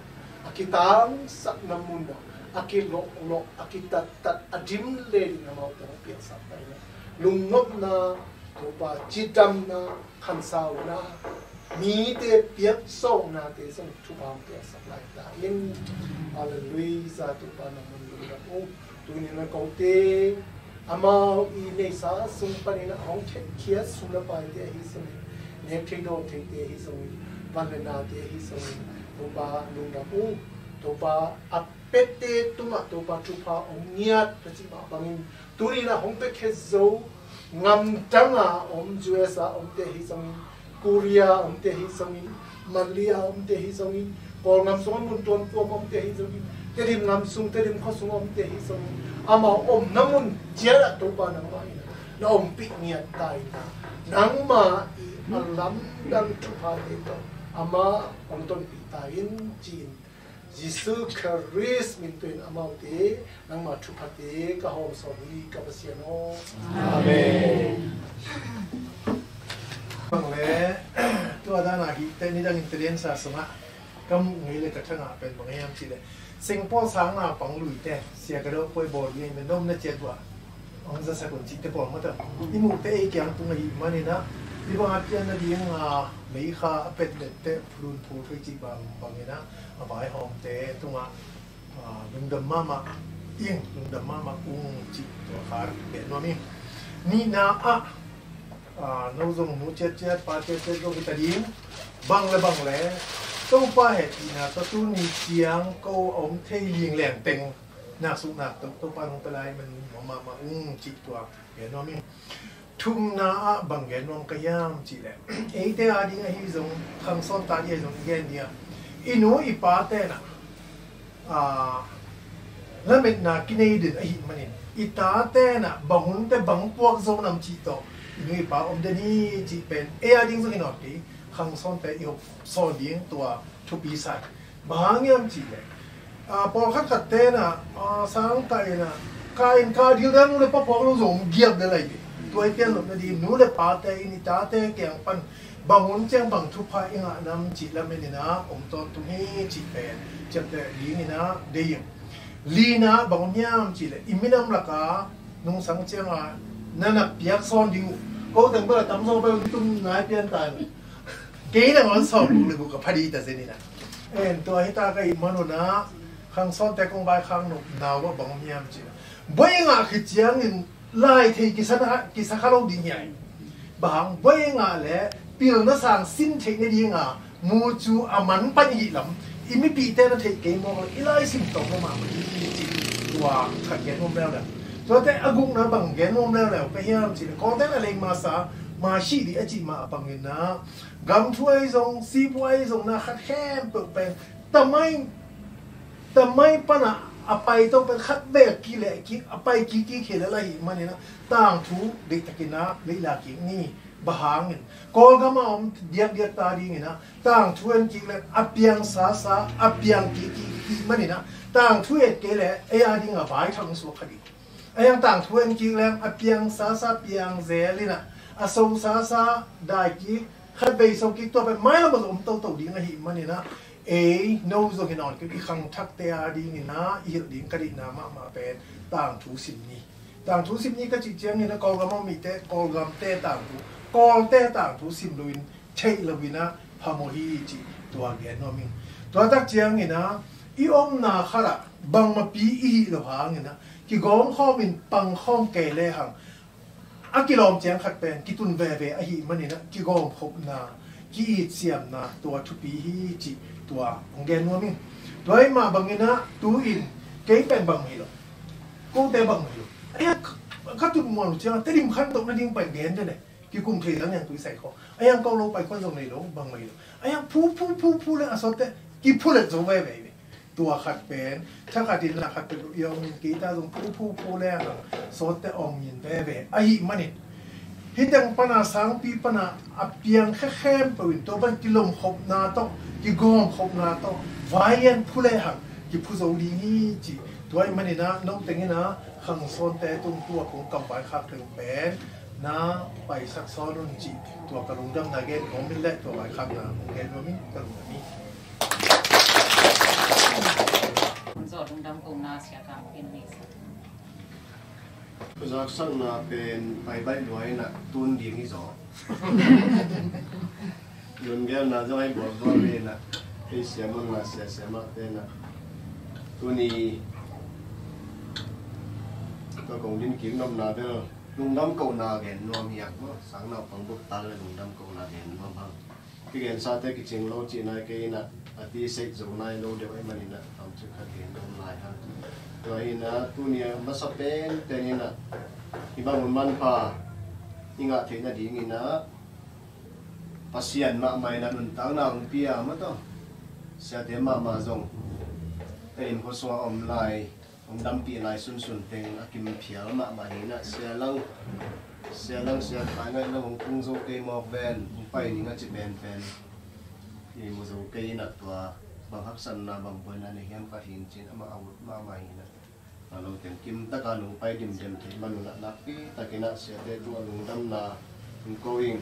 a kitangsakna munah a kilawhlawh, a kitattat, a dim le ding amaute hong piangsak ta in a, lungnopna, Topa, cidamna, khansauna, mite piaksawhnate zong thupha hong piaksak lai ta in. Halleluiah, Topa nangman lungdam ung. Tuni-in a kote amau i neihsa sung panin a hong thetkhiat sum le paite ahi zongin, nek thei dawn theite ahi zongin, van le nate ahi zongin, Topa lungdam ung. Topa, a piate tungah Topa thupha hong ngiat na cih mah bangin, tuni-in a hong piakhia zo ngamdanga om, U S A omte ahi zongin, Korea omte ahi zongin, Malaysia omte ahi zongin, Kawlgam sungah mun tuamtuam omte ahi zongin, Tedim gam sung, Tedim khua sung omte ahi zongin, amau omna mun ciat ah Topa nangmah in a na ompih ngiat ta in a, nangmah i a lamdang thuphate tawh amah hong tonpih ta in, ci-in Jesu Khrist min tawh in amaute nangma thuphate ka hawm sawn hi, ka Pasian aw. Amen. Bang le, tua dan a hih teh nidangin Talian sa sungah ka muh ngei le ka thangah pen bang hiam cih leh, Singapore sang naupang luite, Sia Kado Puai bawl ding in, na om na ciat uh ah hong zasak un cihte pawl mah tawh i muhte ei kiang tung ahih manin a, hih bang a pian nading a meikha a pet lette phulun phul thei cih bang bangin a, a vaihawmte tungah ah, lungdam mahmah ing, lungdam mahmah ung cih tua kha gen nuam ing. Nihna ah, ah, no zong nu ciatciat, pa ciatciat zong hi ta ding. Bang le bang le Topa hehpihna tawh tuni ciang ko a om thei lingleng teng, nak suk nak to, Topa nong pia lai man nuam mahmah ung cih tua gen nuam ing. Thumna ah bang gen nuam ka hiam cih leh, eite a ding ahi zong, khangsawn ta ding ahi zong i gen ding a, i nu i pa tenah, ah, lametna kinei den ahih manin, i ta tenah bang hun teh bang puak zo nam cih tawh i nu i pa om den hi cih pen ei a ding zong hi nawn kei, khangsawnte i hop sawn ding tua thupi sa hi. Bang hang hiam cih leh, ah, pawlkhat khat tenah, ah, sang kah inah, kah in kah dil dan le pa puak lo zong giap le lai ve. Tua i pian lawh nading, nu le pate in i tate kiang pan bang hun ciang bang thupha i ngah nam cih lamen inah om tawntung hi cih pen ciamteh ding inah deih ing. Lina bang om hiam cih leh, i minam lakah nungsang ciangah na na piak sawn ding uh. Ko teng bel a tam zaw bel tum nai pian ta in. Kei nangawn sawm guk le guk ka pha ding ta zen inah. En, tua hi ta ka hih man un ah, khangsawnte kong vaikhak nop nau ah bang om hiam cih leh, buai ngah khit ciangin lai thei kisa kha, kisa kha lo ding hi ai. Bang hang, buai ngah leh pilna sang sin theih nading a mu cu a man pan i hih lam, i mipihte na theih kei mawk leh i lai sim tawh lo mahmah hi cih tua khat gen nuam leuleu. Tuate a gukna bang gen nuam leuleu ka hiam cih leh, Kawlte'n a lei masa, ma sih dih a cih mah bangin ah, gam thu ahi zong, sipu ahi zong, na khat khempeuh pen tamai, tamai panah a pai to pen khat vei a kileh kik, a pai kik kik hi lel ahih manin ah, tangthu deihtakin ah leila kik ni. Bang hangin, Kawlgam a om diakdiak ta dingin ah, tangthu en kik leh a piang sasa, a piang kik kik ahih manin ah, tangthu et kei leh ei a ding a vaithak suak kha ding. A hiang tangthu en kik leng a piang sasa piang zel inah, a so sasa dai kik, khat vei so kik, tua pen mailam a zong om toto ding ahih manin ah, ei no zong hi nawn kei, i khangthakte a dingin ah i hilh ding ka deihna mahmah pen tangthu sim ni. Tangthu sim ni ka cih ciangin ah Kawlgam a om mite, Kawlgamte tangthu, Kawlte tangthu sim loin, theih loin ah phamawh hi cih tua gen nuam ing. Tua tak ciangin ah i omna khatah bangmahpi i hih loh hangin ah kigawmkhawm in pangkhawm kei lehang, a kilawm ciang khat pen kitun veve ahih manin ah kigawmkhopna, ki-itsiamna tua thupi hi cih tua hong gen nuam ing. Tua ahih mah bangin ah tu-in kei pen bang hi lo, kote bang hi lo. Ai, ka tun muan uh ciangah Tedim khantoh nading pen gen den e. Kikum thei zang yang tui sai kho. A hiang ko lo pai khuan zong nei lo, bang mai lo. A hiang phu, phu, phu, phu le a sawtte kiphu let zo veve ve. Tua khat pen, thakhat in na khat pen i ong in kei ta zong phu, phu, phu le a sawtte ong in veve. Ahih manin, hih teng pana sangpi pana a piang khekhempeuh in tua pan kilomkhopna tawh, kigawmkhopna tawh, vaian phu le hang kiphu zo ding hi ci. Tua ahih manin ah, no teng in ah, Khang sawnte tung tua kong kam vaikhak teng pen na paisak sawn un cih tua ka lungdamna gen nuam in le tua vaikhakna kong gen nuam in ka lungdam hi. Hong zawh lungdam kona sia kang pen nei sa. Zaksakna pen paibaih lua in ah tun ding hi zaw. Lunggel na zong ai buat buat ve na. Ei siamun na sia siamak te na. Tuni ka kong din kim nop na bel lungdam ko na gen nuam hiak maw. Sang naupang buk tak le lungdam ko na gen nuam hang. Kigen sa te kicing lo ci nai kei na. A ti sei zo nai lo deuh ai manin na. Tam cik ka gen nuam lai hang. Tua hi na tuni a masa pen ten hi na. Hi bang un manpha. Hi ngah theih na ding hi na. Pasian mahmah in a nuntakna hong pia maw taw. Siate mahmah zong ei in khuasung a om lai, hong dampih lai sunsun teng a kimphial mahmah hi na. Sia lang, sia lang, sia khai ngaih lang hong tung zo kei mawk ven, hong pai ning a ci penpen. Hi mu zo kei in a tua bang haksatna bang buaina nei hiam ka hin cin amah a ut mahmah hi na. A lo teng kim taka nung pai dimdem thei manun a nakpi takin a siate tu a lungdamna hong ko ing,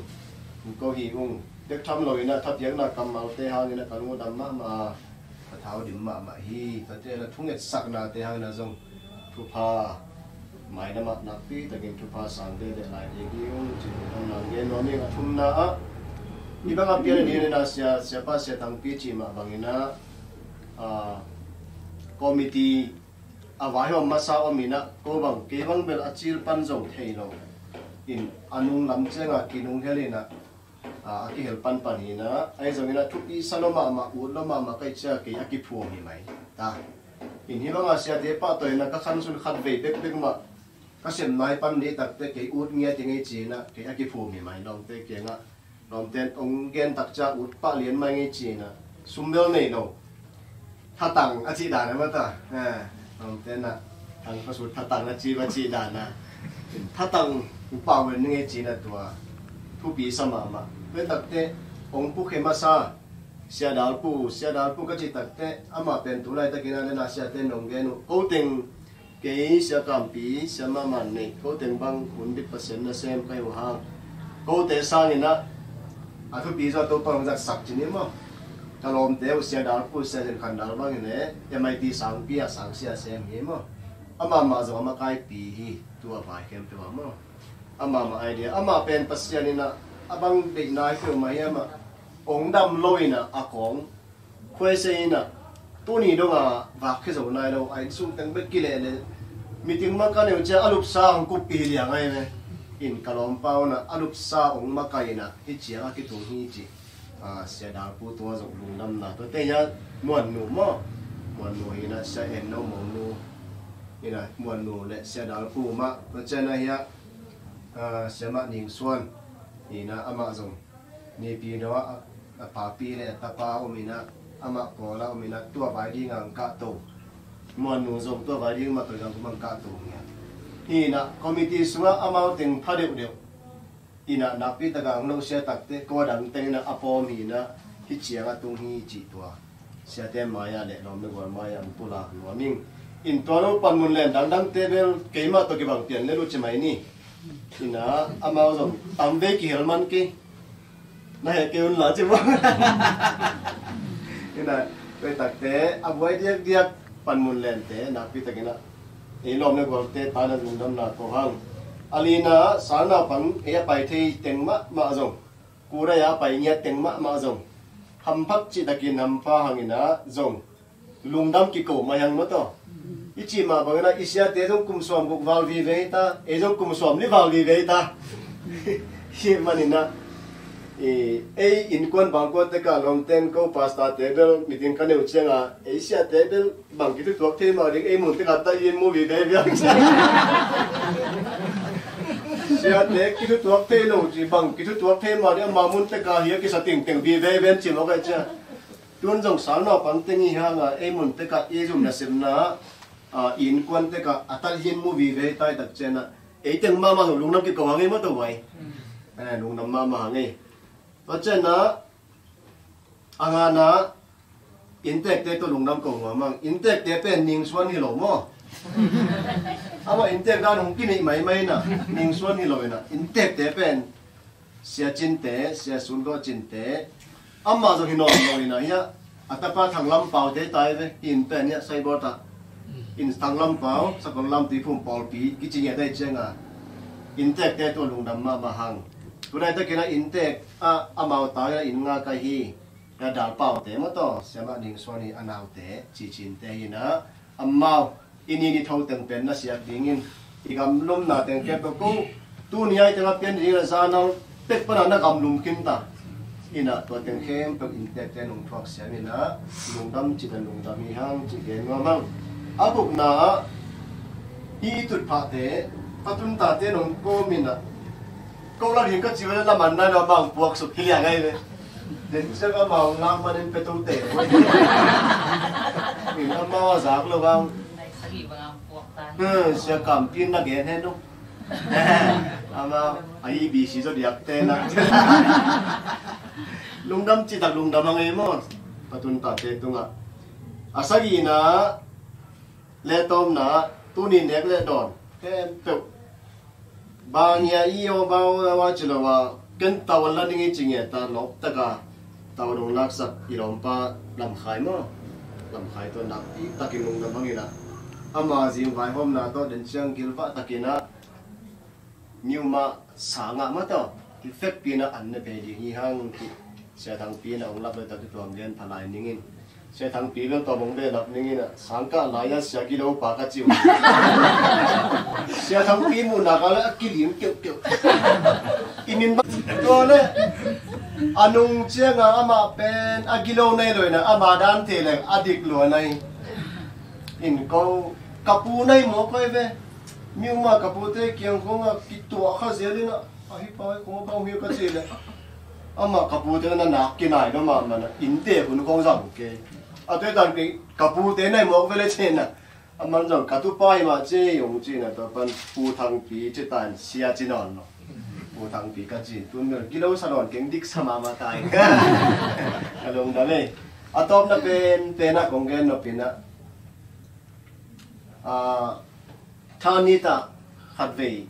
hong ko hi ung. Bek tham lo in a thapiakna kammalte hangin a ka lungdam mahmah a, ka thau dim mahmah hi. Tate na thungetsaknate hangin a zong thupha maina mah nakpi takin thupha sang dede lai ding hi ung. Cin lungdamna gen nuam ing. A thumna ah i bang a pian a ding in a sia, siapa sia tangpi cih mah bangin a, a, committee a vaihawm masa om in a, ko bang kei bang bel a cil pan zong thei lo in a nung lam ciang a kinung hel in a, a, a kihel panpan hi na. Ahi zong in a thupi sa lo mahmah, ut lo mahmah ka hih ciang kei a kiphum hi mai ta. In hi bang a siate pahtawi in a ka khan sun khat vei bekbek mah ka sem nai pan dih takte kei ut ngiat i ngei ci in a kei a kiphum hi mai lawmte kiang a. Lawmten hong gen takcia ut pah lian mai ngei ci in a, sum bel nei lo. Thatang a cih dan a mata. Eh, lawmten a thang pasut thatang a ci va cih dan a. Thatang upa wen ngei ci in a tua thupi sa mahmah. Tua takte hong pukhe masa Sia Dalpu, Sia Dalpu ka cih takte amah pen tu laitakin a nena siate nong gen uh. Ko teng kei sia kampi, sia mahmah neih, ko teng bang hun bit Pasian nasem ka hi uh hang. Kote sangin a, a thupi zaw Topa hong zatsak cin hi maw. Ka lawmte uh sia Dalpu, sia Zen Khan Dal bangin e, M I T sangpi a sangsia sem hi maw. Amah mah zong a makaipi hi, tu a vai khempeuh ah maw. Amah mah idea, amah pen Pasian in a, a bang deihna hi peuhmah hi amah. Ong dam lo in a, a kawng khuaise in a, tuni dong a vak khia zo nai lo, a innsung teng bek kileh le, meeting mah ka neu cia a lupsa hong kuppih liang ahi ve. In ka lawmpa un a, a lupsa hong makai in a, hih ciang a kitung hi ci. A, sia Dalpu tungah zong lungdamna. Tuate hia Muannu maw? Muannu hi in a, sia En No Monu. In a, Muannu le sia Dalpu mah. Tua ciang a hia, a, sia Mah Ning Suan. In a, amah zong Nipi no a, a papi le a tapa om in a, amah Kawl a om in a, tua vai ding a ang kahto. Muannu zong tua vai ding mah tua dang kum ang kahto ngia. Hi in a, committee sungah amau teng pha deuhdeuh. In a, nakpi taka ang lo sia takte, ko a dang teng in a, a pawm hi in a, hih ciang a tung hi cih tua. Siate mai-ah le lawm le gual mai-ah an pulak nuam ing. In tua lo panmun len dangdangte bel keimah tawh kibang pian le luci mai ni. In a, amau zong tam vei kihel man kei. Na heh kei un la ci maw. In a, tua takte a buai diakdiak panmun lente nakpi takin a, ei lawm le gualte ta na lungdamna ko hang. A lina, sal naupang ei a pai thei teng mahmah zong, kurai a pai ngiat teng mahmah zong, hamphat cih takin hampha hangin a zong lungdam kiko mai hang maw taw. I cih mah bangin a, i siate zong kum sawm guk val vive hi ta, ei zong kum sawm li val vive hi ta. Hih manin a, i, ei innkuan bangkuan tekah lawmten ko pastor te bel meeting ka neu ciang a, ei siate bel bang kithutuak thei mah ding, ei mun tekah ta in mu vive viang ciang. Siate kithutuak thei lo ci, bang kithutuak thei mah ding, ama mun tekah hi a kisa tingteng vive ven ci mawk ai ciang. Tun zong sal naupang teng i hang a, ei mun tekah i zum nasepna, a, innkuan tekah a talhin mu vive tai tak ciang a, ei teng mahmah zong lungdam kiko hang ei maw taw vai. Eh, lungdam mahmah hang ei. Tua ciang a, a ngana, inntekte tawh lungdam ko nuam hang. Inntekte pen Ning Suan hi lo maw. Amah inntek dan hong kineih maimai inah, Ning Suan hi lo inah, inntekte pen Sia Cinte, Sia Sun Gawh Cinte, amah zong hi nawn lo inah, hiah a tapa Thang Lam Pau te tai ve, hi inn pen hiah Saibawt ah, inn Thang Lam Pau, Sakol Lam Tuiphum Pawlpi kici ngiat ai cianga, inntekte tua lungdam mahmah hang. Tunai takinah inntek ah amau tai inah inn nga kai hi. Na dal Pau te maw taw, Siamah Ning Suan hi a naute, Ci Cinte hi inah, amau i ni ni tho teng pen na siak dingin, i gamlumna teng khempeuh ko, tuni ai teng a pian dingin a zanal pek pana na gamlum khin ta. Inah tua teng khempeuh inntekte nong thuak siam inah, lungdam cih dan lungdam hi hang cih gen nuam hang. A bukna ah, hi i tutphahte, a tuntate nong kawm inah, ko la ding ka ci ve, laman na na bang puak suk hi liang ai ve. Den siak amau lak manin pe to te. Min amau a zak lo bang. Hmm, sia kampin na gen hen lo. Amau a i B C zo diak te na. Lungdam citak lungdam a ngei maw. Patun tate tungah. A sagihna le tawmna, tuni nek le dawn khempeuh. Bang hia i aw bang aw a ci lo a, ken tau an la ding i ci ngiat a lawp taka tau dong laksak i lawmpa Lam Khai maw? Lam Khai tawh nakpi takin lungdam hang inah, ama zing vaihawmna tawh den ciang gilvah takinah, miumah sangah mataw i fekpi inah an ne pei ding hi hang cih Sia Thangpi inah hong lap lo tak i tuam gen phalai ningin. Sia Thangpi bel tawm hong behlap ning inah, sangkah lai-ah sia gilo pa ka ci uh. Sia Thangpi muhnak ah le a kilim keuhkeuh. I min bang tua le a nung ciangah amah pen a gilo nei lo inah, ama dan thei leng a dik lua nai. In ko ka pu nei maw koi ve. Miuma ka pute kiang khawngah kituah kha zel inah, ahi pa, ahi khawng bang hi ka ci leh, amah ka pute na nak kinai lo mahmah inah, inntek hun khawng zang kei. A tuaitan kei ka pute nai mawk vele ci inah, aman zong ka tupa hi mah ci hong ci inah, tua pan Pu Thangpi ci tan sia ci nawn lo. Pu Thangpi ka ci, tun bel gilo sa nawn keng, dik sa mahmah tai. Ka lungdam ei. A tawpna pen, pen ah kong gen nop inah, ah, Thanit ah khatvei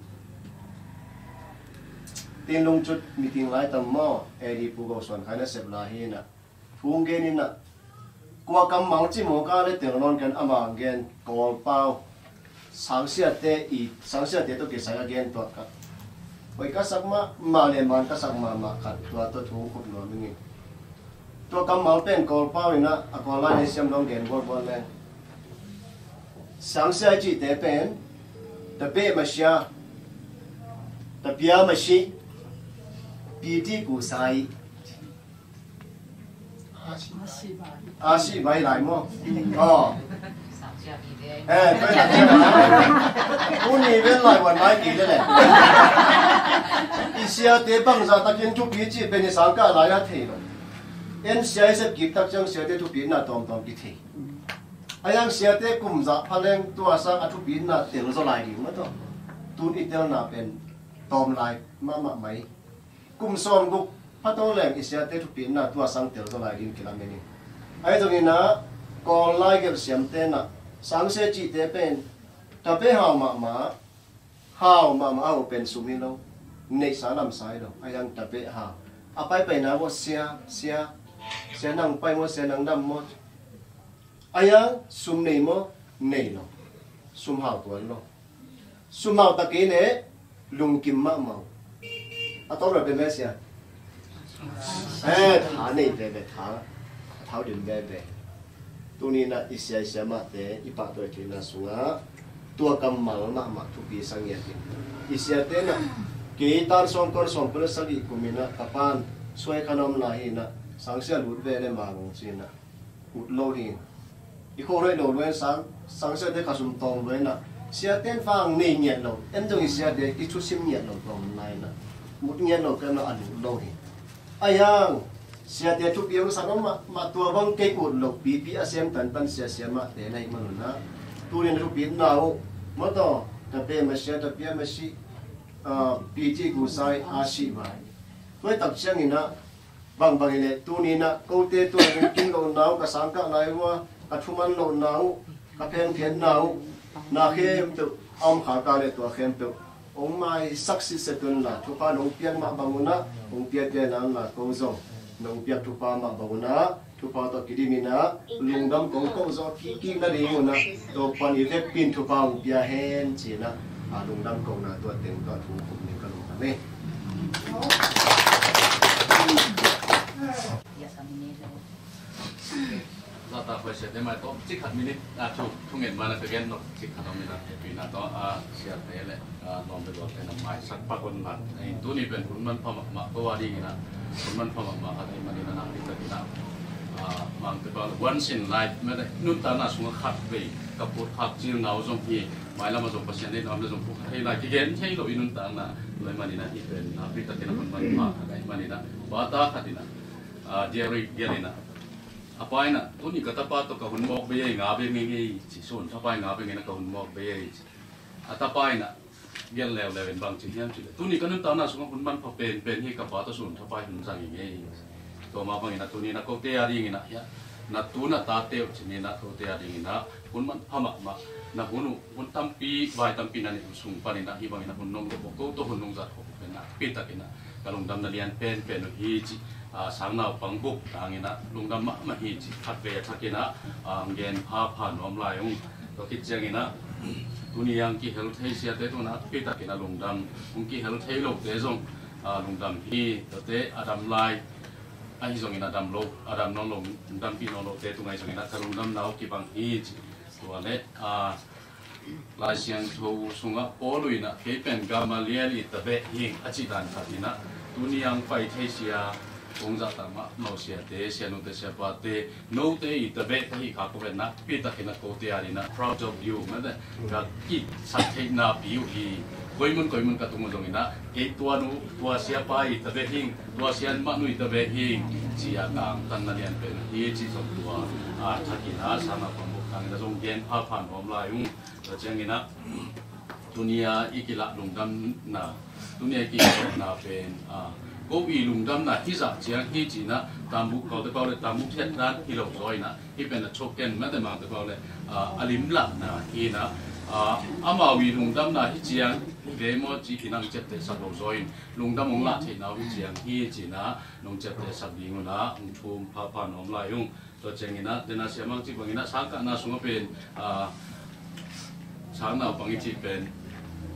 Tinlungcut meeting lai tam maw, A D Pu Go Suan Khai nasep lai hi inah, thu hong gen inah, kua kammal ci maw ka le tel nawn ken, ama gen Kawlpau sangsiate i, sangsiate tawh kisai a gen tuat ka, hoi ka sak mahmah le man ka sak mahmah khat, tua tawh thu khup nuam ing in. Tua kammal pen Kawlpau inah a Kawl lai nei siam dong gen bualbual leng, sangsia i cihte pen, Tapeh Masia, Tapia Masi, Piti Kusai, Asi Bai lai maw? Aw. Eh, tua hi tak ciang. Uni vel lai wan mai kei le le. I siate bangzah takin thupi cih pen i sangkah lai-ah thei lo. En sia i sep kik tak ciang siate thupina tawmtawm kithei. A yang siate kum zah pha leng tua sang a thupina tel zaw lai ding mah tawh. Tun i telna pen tawm lai mahmah mai. Kum sawmguk pha to leng i siate thupina tua sang tel zaw lai ding kilamen in. Ahi zongin ah, Kawl lai gelh siamte nah, sangsia cihte pen, Tapeh hau mahmah, hau mahmah a hoh pen sum hi lo, neihsa lamsa hi lo. A yang Tapeh hau. A paipaina maw sia, sia, sia nang pai maw, sia nang dam maw. A yang sum nei maw, nei lo. Sum hau tuan lo. Sum hau ta kei leh lungkim mahmah. A tawp rap pen bia sia. Eh, tha nei veve, tha, a thau dim veve. Tuni nah i sia i sia mahte i pahtawi theihna sungah tua kammal mahmah thupi sa ngiat in. I siate nah, kei tan sawmkua sawmkua le sagih kum in ah ka pan suai kha nuam lai hi nah, sangsia lut ve le mang ci nah. Ut lo hi. I khuaruai lo lua in sang, sangsiate kha sum tawm lua in ah, siate in fang nei ngiat lo, en zong i siate i thusim ngiat lo tawm lai in ah, ut ngiat lo kei in ah a lut lo hi. A yang, siate thupi hong sak om mah, mah tua bang kei ut lo, pipi a sem tantan sia sia mahte na hih man un ah, tuni in a thupitna uh, maw taw, Tapeh Masia, Tapia Masi, ah, Piti Kusai, a sih vai. Tua hi tak ciangin ah, bangbang hi leh tuni in ah kote tua hong kin lohna uh, ka sangkah lai uh a, ka thuman lohna uh, ka phengphiatna uh, na khempeuh A om kha ta le tua khempeuh hong maisak sitset unla, thupha nong piak mah bang unah hong piapiak na unla, ko zong nong piak thupha mah bang unah thupha tawh kidim inah lungdam kong koh zawh kik nading unah Topa'n i vekpi in thupha hong pia hen ci-inah, a, lungdam kohna tua teng tawh thu kong khum ding ka lungdam hi. Zahtak hoih siate mai tawh cik khat minute, a, thu, thungen mana ka gen nop cik khat om inah, hehpihna tawh, a, siate le, a, lawmte gualte na maisak pak unla. Ei, tuni pen hun manpha mahmah ko a ding inah, hun manpha mahmah khat ahih manin a, nakpi takin a, a, Mangte pa once in life, mete, nuntakna sungah khat vei ka phut khak cil na uh zong hi, mailam ah zong Pasian deihna om le zong phut khat thei lai, kigen thei lo i nuntakna, tua ahih manin a hih pen nakpi takin a hun manpha khat ahih manin a, pa ta khat inah, a, diary gelh inah, a pa inah, tuni ka tapa tawh ka hun mawk bei ei, nga bei ngei ngei ci, sun thapai nga bei ngei na ka hun mawk bei ei ci. A tapa inah gelh leuleu in bang ci hiam cih leh, tuni ka nuntakna sungah hun manpha penpen hi, ka pa tawh sun thapai hun zang hi ngei. Tua mah bangin a tuni na kote a dingin a, hiah, na tu na tate uh ci ni na, kote a dingin a hun manpha mahmah, na hun uh, hun tampi, vai tampi na neih uh sung panin a, hih bangin a hun nong koh uh, ko tawh hun nong zat uh pen nakpi takin a ka lungdamna lian penpen uh hi ci, a, sangnaupang bup tangin a lungdam mahmah hi ci khatvei a thakin a, a, gen phapha nuam lai ung. Tua khit ciangin a, tuni a hong kihel thei siate tungah nakpi takin a lungdam, hong kihel thei lote zong, a, lungdam hi. Tuate a dam lai ahi zongin a dam lo, a dam nawn lo, lungdampih nawn lote tungah ahi zongin a ka lungdamna uh kibang hi ci. Tua le, a, Lai Siangtho sungah Paul in a, kei pen Gamaliel i tabeh hi ing a cih dan khat in a, tuni a hong pai thei sia, kong zahtak mahmah uh siate, sianute siapate, note i tabeh ka hih khak uh pen nakpi takin a kote a dingin a proud of you, mete, ka kihsak theihna pi uh hi. Koimun koimun ka tung uh zongin a, kei tua nu, tua siapa i tabeh hi ing, tua siamah nu i tabeh hi ing ci-a ka angtanna lian pen uh hi ci zong tua, a, thakin a, sangnaupang bup tangin a zong gen phapha nuam lai ung. Tua ciangin a, tuni a i kilah lungdamna, tuni a i kilah lungdamna pen, a, ko i lungdamna hizah ciang hi ci-in a, tambuk, kote pau le tambuk thiat dan hi lo zaw in a, hih pen a choken mete, Mangte pau le, a, a limlahna hi in a, a, amau i lungdamna hi ciang hi ve maw ci-in a hong ciaptehsak lo zaw in, lungdam hong lah theihna uh hi ciang hi ci-in a nong ciaptehsak ding un a hong thum phapha nuam lai ung. Tua ciangin a, dena siamang cih bangin a, sangkahna sungah pen, a, sangnaupang i cih pen,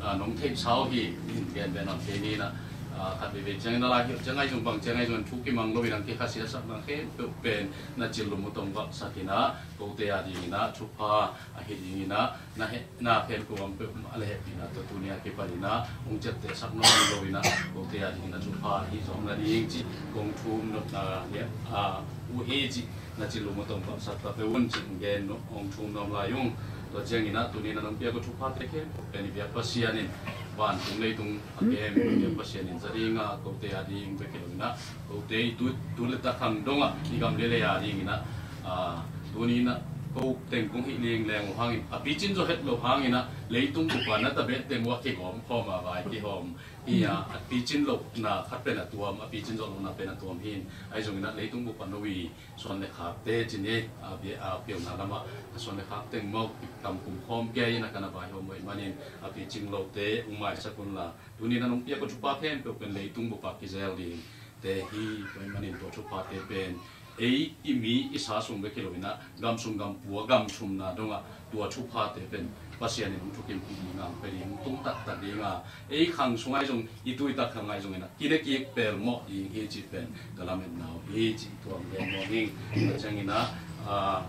a, nong theihsa uh hi, in gen pen om kei ni in a, a, khat veivei ciangin a lai hi, ciang ahi zong bang ciang ahi zong thu kimang lo in a, kei kha siasak nang khempeuh pen na cil lum uh tong vaksak in a, kote a dingin a thupha ahi dingin a, na hehna khempeuh om peuhmah le hehpihna tawh tuni a kipan in a hong ciaptehsak nawn lo in a, kote a dingin a thupha ahi zong nading cih kong thum nopna, a, uh hi cih na cil lum uh tong vaksak ta peuh un cih gen nuam, hong thum nuam lai ung. Tua ciangin a, tuni in a nong piak uh thuphate khempeuh pen i biak Pasian in, vantung leitung a kem i biak Pasian in za ding a, kote a ding bek hi lo in a, kote i tu, tu le takhang dongah i gam le lei a dingin a, a, tuni in a ko teng kong hih leng leng uh hangin, a picin zaw het lo hangin a, leitung bup a na tabeh teng uh a kigawm khawm a, vai kihawm hi a, a picin lohna khat pen a tuam, a picin zawh lohna pen a tuam hi in, ahi zongin a leitung bup a no i suan le khakte ci ni, a bia, a piauna lamah a suan le khak teng mawk tam kum khawm kei in a ka na vaihawm uh ahih manin, a picin lohte hong maisak unla, tuni in a nong piak uh thupha khempeuh pen leitung bup a kizel ding te hi. Tua ahih manin tua thuphate pen ei i mi i sa sung bek hi lo in a, gam sung gam pua, gam thumna dongah tua thuphate pen Pasian in hong thukimpih ding a, hong pia ding, hong tung taktak ding a, ei khang sung ahi zong, i tu i tak khang ahi zongin a, kine kik pelmawh ding hi cih pen ka lametna uh hi cih tua hong gen nuam ing. Tua ciangin a, a,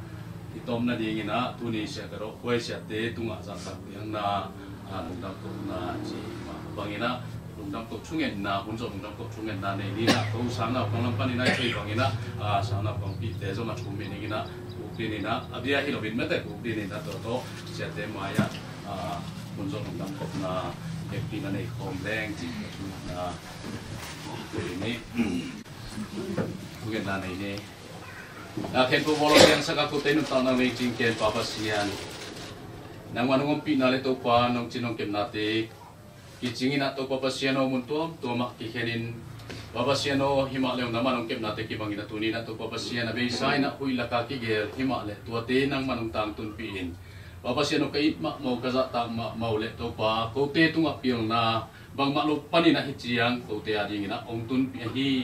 i tawpna dingin a, tuni Sia Ka Dawh Huai siate tungah zahtak piakna, a, lungdam kohna cih mah bangin a, lungdam koh thungetna, hun zawh lungdam koh thungetna nei ni in a, ko sangnaupang lam panin a i thei bangin a, a, sangnaupangpihte zong a thum hi ning in a, kuk din in a, a bia hi lo in mete, kuk din in a, tua tawh siate mai-ah, a, hun zawh lungdam kohna, hehpihna nei khawm leng cih ka thungetna. Thungetna nei ni. Na khempeuh volunteer sak a, kote nuntak nang lei cing ken Pa Pasian, nangmah nong ompihna le Topa nong cin nong kepnate kicing in a, Topa Pasian aw, mun tuamtuam ah kikhen in, Pa Pasian aw, himah le hong namah nong kepnate kibang in a, tuni in a Topa Pasian a beisa in a huih lak a kigel himah le tuate nangmah nong tangtunpih in, Pa Pasian aw, ka it mahmah uh, ka zahtak mahmah uh le Topa, kote tungah pilna bangmah lo panin ahi ciang kote adingin ah hong tunpih ahi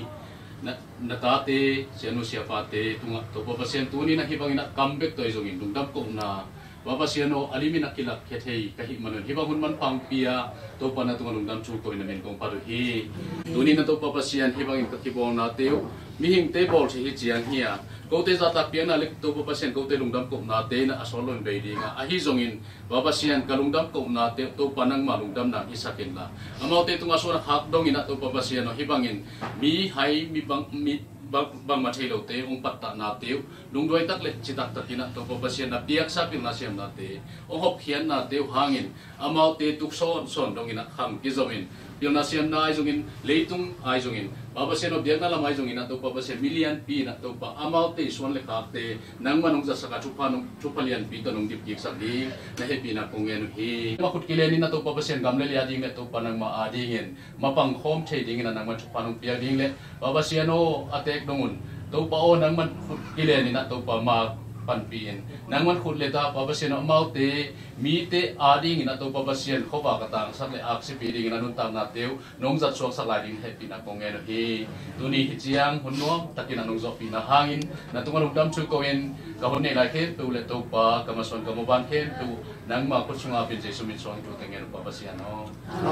na, na tate, sianu siapate tungah Topa Pasian, tuni-in ah hih bangin ah kam bek tawh ahi zongin lungdam kohna, Pa Pasian aw, a limin a kilakkhia thei ka hih manun hih bang hun manpha hong pia, Topa na tungah lungdam thu ko-in na min kong phat uh hi. Tuni-in ah Topa Pasian, hih bangin ka kibawlnate uh mihingte bawl thei hi ciang hi a, kote zahtak piakna le Topa Pasian, kote lungdam kohnate in ah a sawt loin bei ding a, ahi zongin Pa Pasian, ka lungdam kohnate Topa nangma lungdamna hisak inla, amaute tungah suan a khak dongin ah Topa Pasian aw, hih bangin mi hai, mi bang, mi bang, bangmah thei lote hong pattahnate uh lungduai tak le citak takin ah Topa Pasian na piaksa pilna siamnate, hong hopkhiatnate uh hangin amaute tuksawn sawn dongin ah khang kizomin, pilna siamna ahi zongin, leitung ahi zongin, Pa Pasian aw, biakna lam ahi zongin ah Topa Pasian, milianpi in ah Topa, amaute suan le khakte nangman hong zatsak a, thupha nong, thupha lianpi tawh nong dipkiksak ding na hehpihna kong ngen uh hi. Nangma khut kilenin ah Topa Pasian, gam le lei ading le Topa nangma adingin mapang khawm thei dingin ah nangman thupha nong piak ding le, Pa Pasian aw, a teek dong un, Topa aw, nangman khut kilenin ah Topa ma panpih in, nangman khut le ta, Pa Pasian aw, amaute mite adingin ah Topa Pasian, khuavak a tangsak le aksipih dingin a nuntaknate uh nong zat suaksak lai ding hehpihna kong ngen uh hi. Tuni hi ciang hun nuam takin ah nong zawhpihna hangin na tungah lungdam thu ko-in, ka hun nei lai khempeuh le Topa, ka masuan ka muban khempeuh nangma khut sungah a pin Jesu min suang thu teng ngen uh, Pa Pasian aw.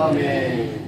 Amen.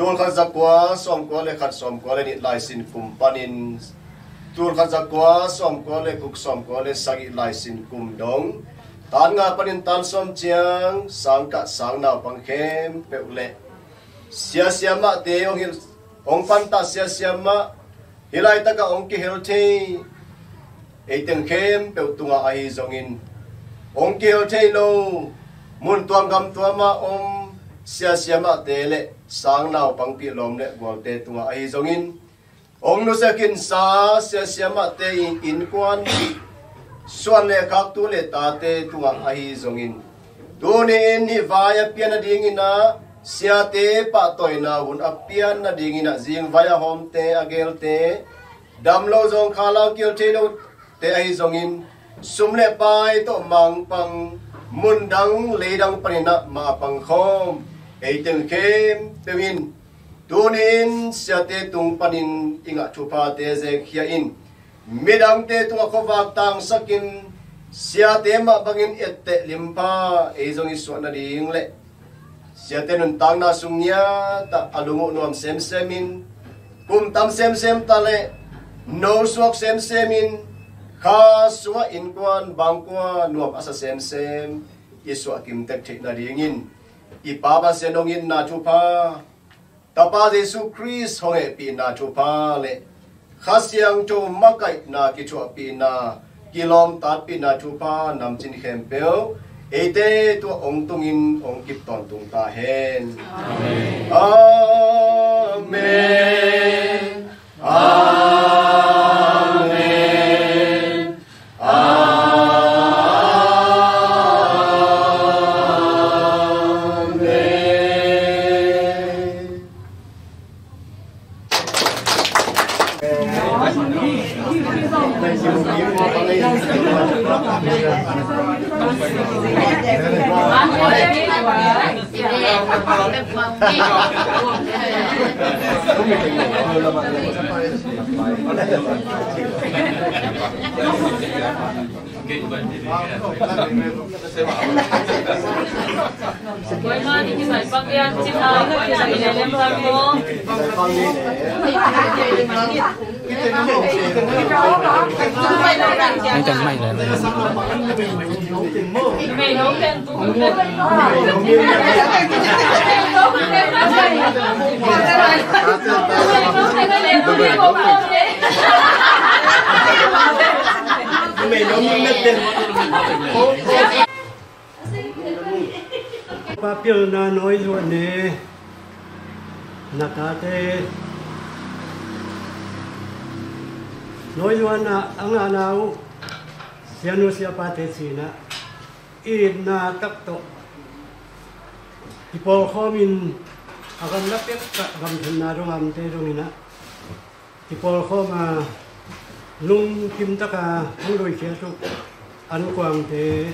Tul khat zakua sawmkua le khat, sawmkua le nih laisin kum panin, tul khat zakua sawmkua le guk, sawmkua le sagih laisin kum dong, tan nga panin tan sawm ciang sangkah sangnaupang khempeuh le sia siamahte hong hilh, hong pantah sia siamah, hih laitakah hong kihel thei, eiteng khempeuh tungah ahi zongin, hong kihel thei lo, mun tuam gam tuamah om sia siamahte le sangnaupangpi lawm le gualte tungah ahi zongin, hong nusiakinsa sia siamahte i innkuan, suan le khak tu le tate tungah ahi zongin, tuni-in hih vai a pian nadingin ah, siate pahtawina hun a pian nadingin ah, zingvai a hawmte, a geelte, dam lo zawngkhal a kihel thei lote ahi zongin, sum le pai tawh mangpang, mundang leidang panin ah mapang khawm, eiteng khempeuh in tuni-in siate tung panin i ngah thuphate zekkhia in, midangte tungah khuavak tangsakin, siate mah bangin etteh limpha ei zong i suah nading le siate nuntakna sung ngiat ah a lung uh nuam semsemin, kum tam semsem ta le no suak semsemin, Kha sungah innkuan bangkua nuam a sa semsem i suah kimtek theih nadingin i Pa Pasian hong itna thupha, Tapa Jesu Khrist hong hehpihna thupha le Kha Siangtho makaihna kithuahpihna, kilawmtatpihna thupha namcin khempeuh eite tua hong tungin hong kip tawntung ta hen. Amen. Amen. Amen. Pa pilna nawi zuan ne, na tate nawi zuan a ngahna uh sianu siapate sinah i itna tak tawh kipawlkhawmin a gamla pek ah gamthanna dong amte donginah kipawlkhawma lungkim taka hong luikhiat uh ankuangte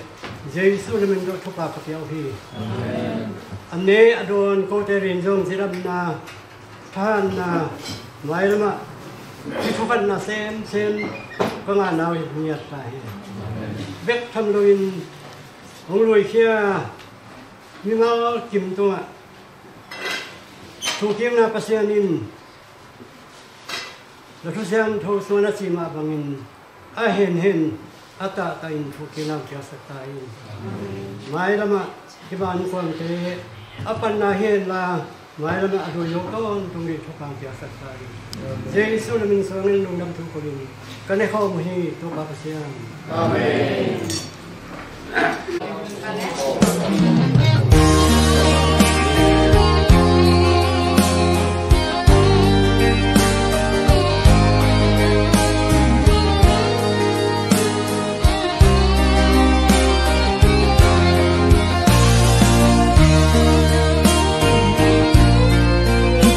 Jesu na min tawh thupha ka pia uh hi. Amen. A ne a dawn kote rin zong cidamna, thahatna, mailamah kithukhatna semsem ka ngahna uh hi ngiat ta hi. Bek tham loin hong luikhia mimal kim tungah thukikna Pasian in na thusiangtho sungah na cih mah bangin a henhen a tahtah in thukikna uh piaksak ta in. Mailamah hih bang ankuangte a panna hi henla mailamah a lui lo tawntung ding thupha piaksak ta in. Jesu na min suangin lungdam thu kohin ka ne khawm uh hi, Topa Pasian. Amen.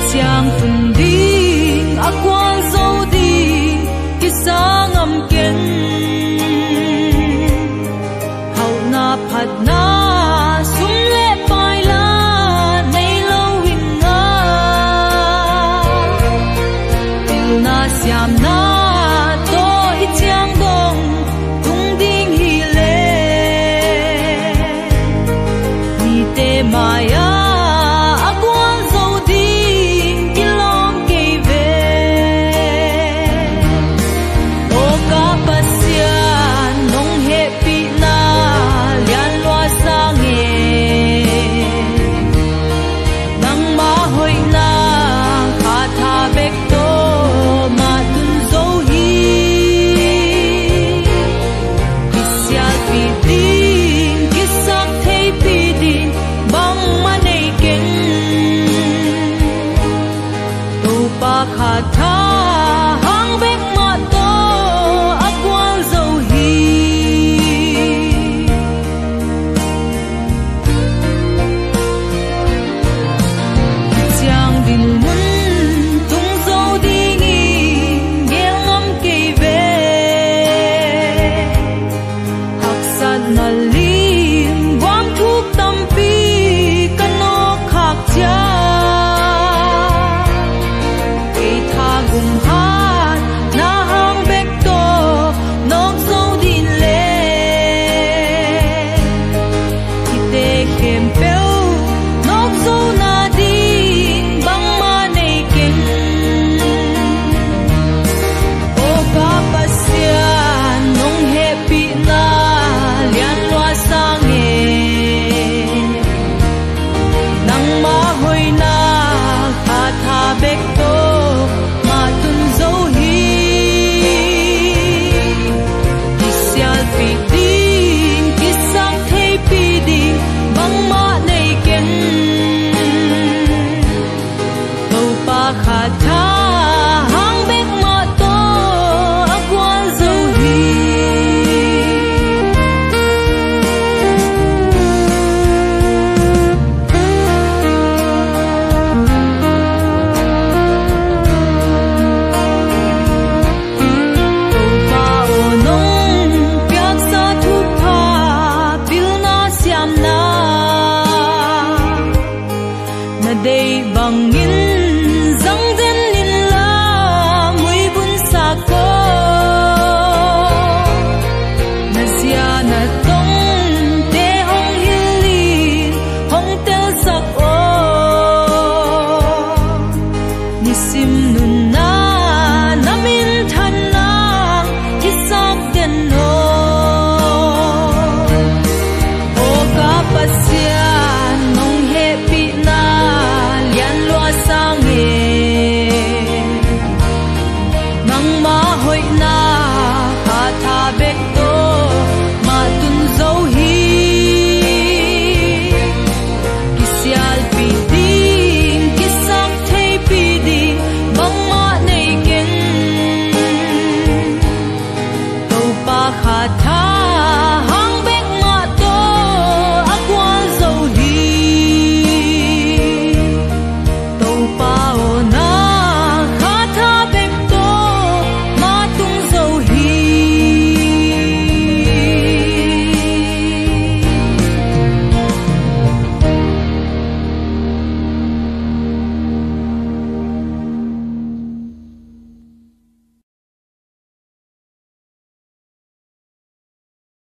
Ciang tun ding a kual zo ding kisangam keng. Hauhna phatna